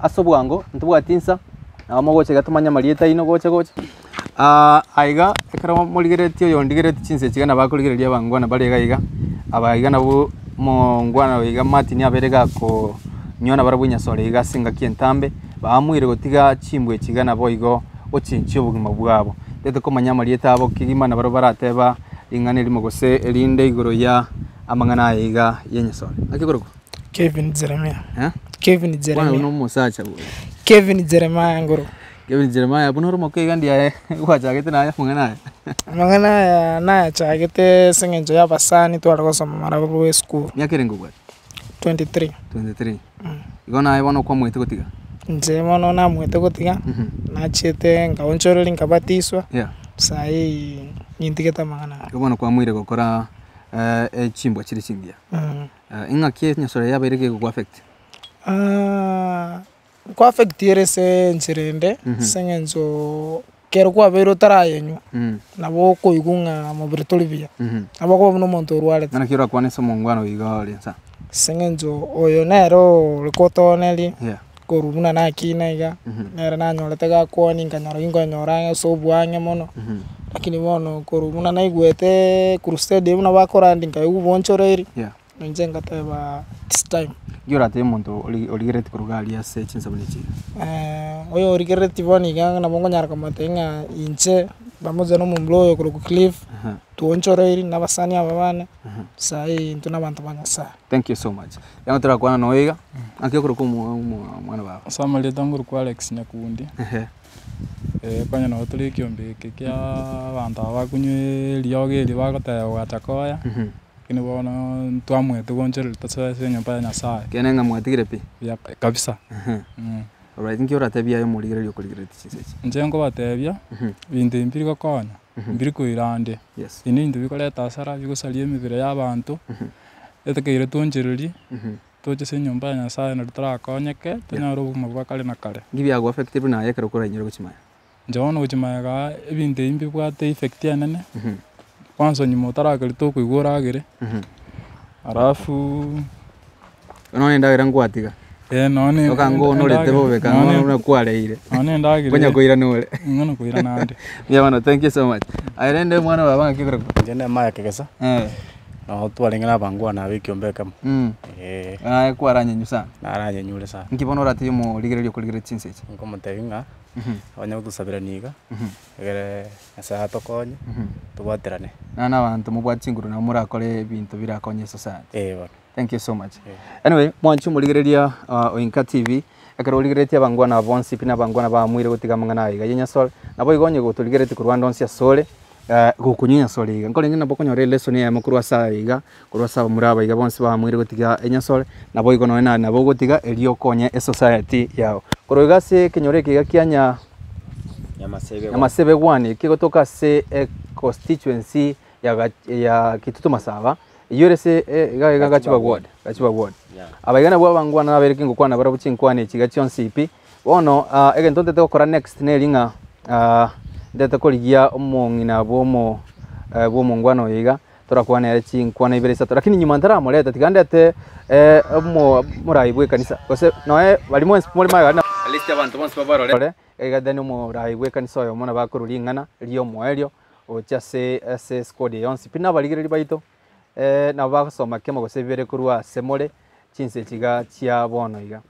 Ase obwango ntobwati insa, nabo mogocha iga tomanye amarieta aino gocha gocha. Aiga ekero morigereretie oyondigereretie chinsa echi iga nabakorigereria abangwana bare iga iga, aba iga nabwo omongwana oyo iga Martin abere gakonywa nabarabwo enyasore iga ase engaki entambe. Baamuire gotiga chimbwa echi iga naboigo ochenchie obogima bwabo. Ntete komanya amarieta abo kegima nabarabwo barateba ring'ana erimo gose erinde igoro ya amang'ana aya iga y'enyasore. Naki okorokwa? Kevin Jeremia. Eh? Kevin Bono Jeremia. buna omosacha bori. Kevin Jeremiah Nguru. Kevin Jeremiah, buna ore omoke iga ndiaye gwachagete naye amang'ana aya? Amang'ana aya nayachagete ase eng'encho ya abasani tware gosoma barabwo esukuru. Miaka erenge obwate? 23. 23. Igo naye bono kwamwete gotiga? Inche bono namwete gotiga, nachiete nkaonchoreria nkabatiswa, Yeah. sai nintigete amang'ana aya. Igo bono kwamoire gokora chimbwa chire chingiya. Ing'aki enyasore yabeire kegogo affect? Nkoaffect ere ase enchera ende, ase eng'encho ekero kwabeire otarayenywa, nabo okoigwa ng'a mobere tori buya, nabo okoba buna omonto orwarete. Naki orakwane ase omongwana oyo iga ore nsa? Ase eng'encho oyo nere ore kotoneria, Yeah. korwa buna nakina iga, nere nanyorete gakwania nkanyora ginkonyora ang'e ase oboang'e mono, lakini bono korwa buna naigwete crusade buna bakorandia nkaigwa bonchoreiri. Yeah. Inche ngateba its time. Nki oratebie omonto origereretie korwa iga aria ase chinsemo echi iga? Oyo origereretie bono iga nabo nkonyara komotebia ng'a inche pamoja na omomura oyo okorokwa Cliff, twoonchoreiri na abasani aba bane, saii intwe na abanto ba Nyasaye. Thank you so much. Ekero torakwana noyo iga, naki okorokwa omwana baba? Ase amarieta nkorokwa Alex Nyakundi, konya nabo tore ekiombe eke kia abanto aba bakonywa eriogo eri bagoteba bwacha koya. Lakini bono ntwamoete gonchereri tosoe ase enyomba ya Nyasaye. Ekeene ng'a mwatigire pi? Buya kabisa. Alright, nki oratebie aye omorigereria okorigereretie chinsa echi? Inche nkobatebia, ebinto ebi mbiri gokonya, mbiri koira ande. Yes. Ebi nebinto bikoreta hasara, bigosaria emebere ya abanto, etakeire toonchererie, toche ase enyomba ya Nyasaye nario torakonyeke, tonyore obogima bwa kare na kare. Nki biagoaffectire buna aye ekero korainyore gochimanya? Inche bono gochia magega ebinto ebi mbibwate effect enene, kwanza nyuma otarakeria tokoigwa oragere, alafu. Bono endagera nkwatiga, Eh nonye okango onorete bobe kang'o buna kwareire, nonye endagera konya koirana ore. Ng'o koirana ande. Mbuya mono, thank you so much. Aye rende omwana o baba ng'aki okorokwa? Inche Nehemiah Kegesa, nabo twarenge na abangwana aba ekiombe ekemo, eh. Naye kwaranyenywa sana? Naranyenyure sana. Nki bono oratebi omorigereria okorigereria chinsa echi? Nkomotebia ng'a. Onye gotosabera iga, egere Nyasaye atokonye, tobwaterane. Nonya na abanto mobwate chinguru nabo morakore ebinto birakonye esociety. Eh bono. Thank you so much. Anyway, mwanche omorigereria o Inka TV, ekero origereretie abangwana aba bonsi pi na abangwana baamuire gotiga amang'ana aya iga ya Enyasore, nabo igo onye gotorigereretie korwa ande onsi asore, gokonywa Enyasore iga. Nkorenge nabo okonyora elesson eyemo korwa ase aya iga, korwa ase abamura aba iga bonsi baamuire gotiga Enyasore, nabo igo nonye naye nabo ogotiga erio okonye esociety yago. Korwa iga ase ekenyoro eke iga kia nya Nyamasebe one, kegotoka ase econstituency ya Ga- ya Kitutu Masaba, eyio ere ase iga iga Gachuba ward, Gachuba ward. Aba iga nabwo abangwana nabereke ngokwana barabwo chinkwana echi iga chionsi pi, bono egento ntete gokora next neri ng'a ntete korigia omong'ina bwa omo bwa omongwana oyo iga, Torakwane ere chinkwana ibere isato, lakini nyuma ntaramoreta, tiga ndete omo omorai bw'ekanisa, gose noe baria mwensi more magega na. At least abanto bonsi babarore, iga then omorai bw'ekanisa oyomo nabo akorwa ring'ana ri'omoerio gochia ase ase esquad eye yonsi pi nabarigereria baito, nabo bagosoma kemo gose bibere korwa ase more, chinsa echi iga chia bono iga.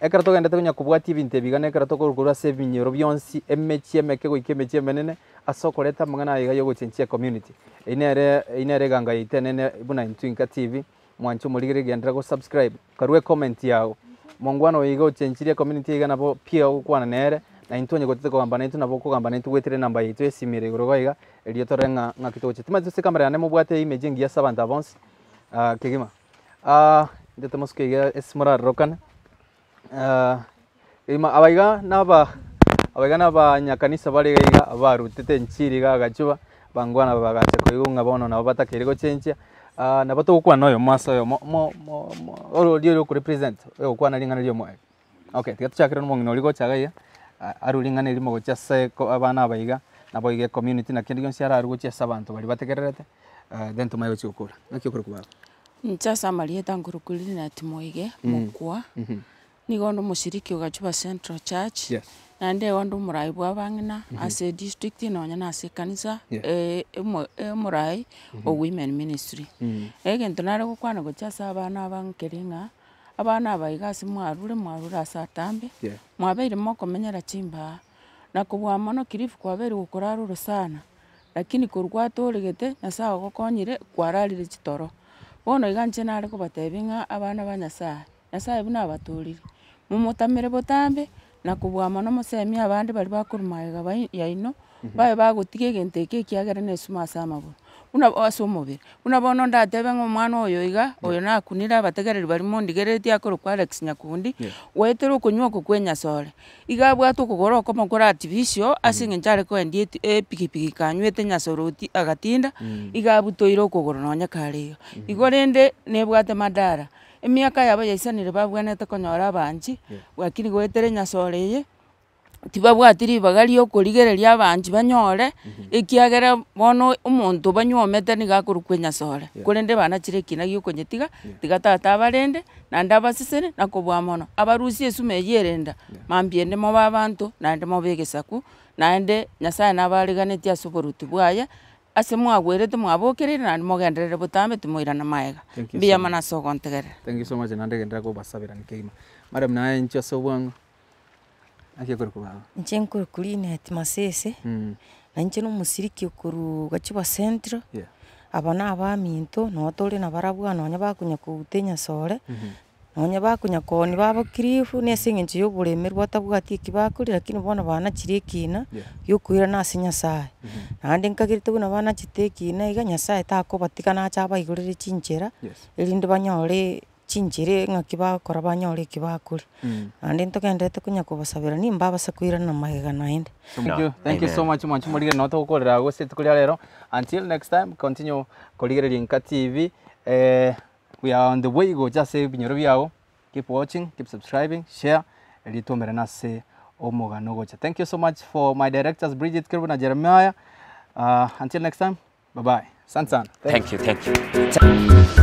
Ekero togendete konya kobwatia ebinto ebi iga na ekero tokorwa ase ebinyoro bionsi, emechie emeke goika emechie emenene, ase okoreta amang'ana aya iga ya ogochenchia ecommunity. Eyio nere eyio nere eganga yaito enene buna intwe Inka TV, mwanche omorigereria genderera go subscribe, karue ecomment yago, mongwana oyo iga ochenchirie ecommunity iga nabo pi ogokwana nere, na intwe onye gotete kogamba naintwe nabo okogamba naintwe goetera enamba yaito ya esimi ere igoro iga iga, erio torore ng'a ng'aki togochia. Timanyeti gose ecamera yane mobwate eimage engiya ase abanto aba bonsi kegima. Intwe tomosuke iga ase morarorokane, kegima aba iga naba aba iga nabanyakanisa bare iga iga abarutete enchiri iga agachuba, bangwana aba bagacha koigwa ng'a bono nabo batakeire gochenchia, nabo togokwana na oyomo ase oyomo mo mo mo ororia oria okorepresent, oyogokwana ring'ana ria omoerio. Okay, tiga tochakere na omong'ina oria gocha iga iga, arwe ring'ana erimo gochia ase ko abana aba iga, nabo iga ecommunity na kende gionsi ararwe gochia ase abanto baria bategererete, then tomanye gochia gokora. Naki okorokwa baba? Inche ase amarieta nkorokwa Linet Moige Mokua, nigo onde omoshiriki o Gachuba Central Church, Yes. naende igo onde omorai bwa abang'ina ase edistrict nonya na ase ekanisa, omo omorai o women ministry. Egento nare gokwana gochia ase abana aba nkeri ng'a, abana aba iga ase mwarure mwarure ase atambe, mwabeire mokomenyera chimbaa, na kobua mono kilifi kwabeire gokorara orosana. Lakini korwa gwatoregete, Nyasaye ogokonyire, kwararire chitoro. Bono iga inche nare kobatebia ng'a abana ba Nyasaye, Nyasaye buna abatorire, Momotamere botambe, na kobua mono mosemie abande baria bakorwa magega bai yaino, babe bagotiga egento eke ekiagera na esumo ase amagoro, buna ase omobere. Buna bono ndatebe ng'a omwana oyo iga, oyo nakunire abategereri baria mondigereretie akorokwa Alex Nyakundi, goetera okonywa oko kwa enyasore, iga abwate okogoro okomo kore artificial, ase eng'encho are koendia eti epikipiki kanywete enyasore oti agatinda, iga abutoire okogoro nonye kare iga. Igo rende, nebwate madhara, emiaka yabo yaisanire babwenerete konyora abanchi, lakini goetera enyasore eye, tibabwati ribaga ria okorigereria abanchi banyore, ekiagera bono omonto banywomete niga akorokwa enyasore, korende banachire ekina gia okonyetiga, tiga tata abarende, naende abaseseni na kobua mono, abarusie esumo eywo ere enda, mambia ende mobe abanto, naende mobe egesaku, naende Nyasaye nabaariganetie ase oboruoti bwaye, ase mwagwerete mwabokereire naende mogenderere botambe timoirana maega. Thank you so Mbuya mono much. ase ogontegerera. Thank you so much naende genderera kobasabera kegima. Madam naye inche ase obwango. Naki okorokwa baba? Inche nkorokwa Linet Masese, na inche na omosiriki okorwa Gachuba Central, aba na abaminto, noo tore nabarabwo aa nonye bakonya kouta enyasore, nonye bakonya koonia babo kirifu, na ase eng'encho ya oboremerwa batabwati eki bakoria, lakini bono banachire ekina, gia okoirana ase Nyasaye. Naende nkagerete buna banachete ekina iga, Nyasaye takobatiga nache abaigorere chinchera, erinde banyore chinchera ng'aki bagokora banyore eki bakoria. Naende ntogenderete konya kobasabera nimbabase koirana magega naende. Thank you, thank you so much mwanche morigere nabo togokorera agwo ase rituko ria rero, until next time continue korigereria Nka TV, we are on the way gocha ase ebinyoro biago, keep watching, keep subscribing, share, erio twaumerane ase omogano ogocha. Thank you so much for my directors Bridget Kerubo na Jeremiah, until next time, bye bye, asante sana. Thank you, thank you.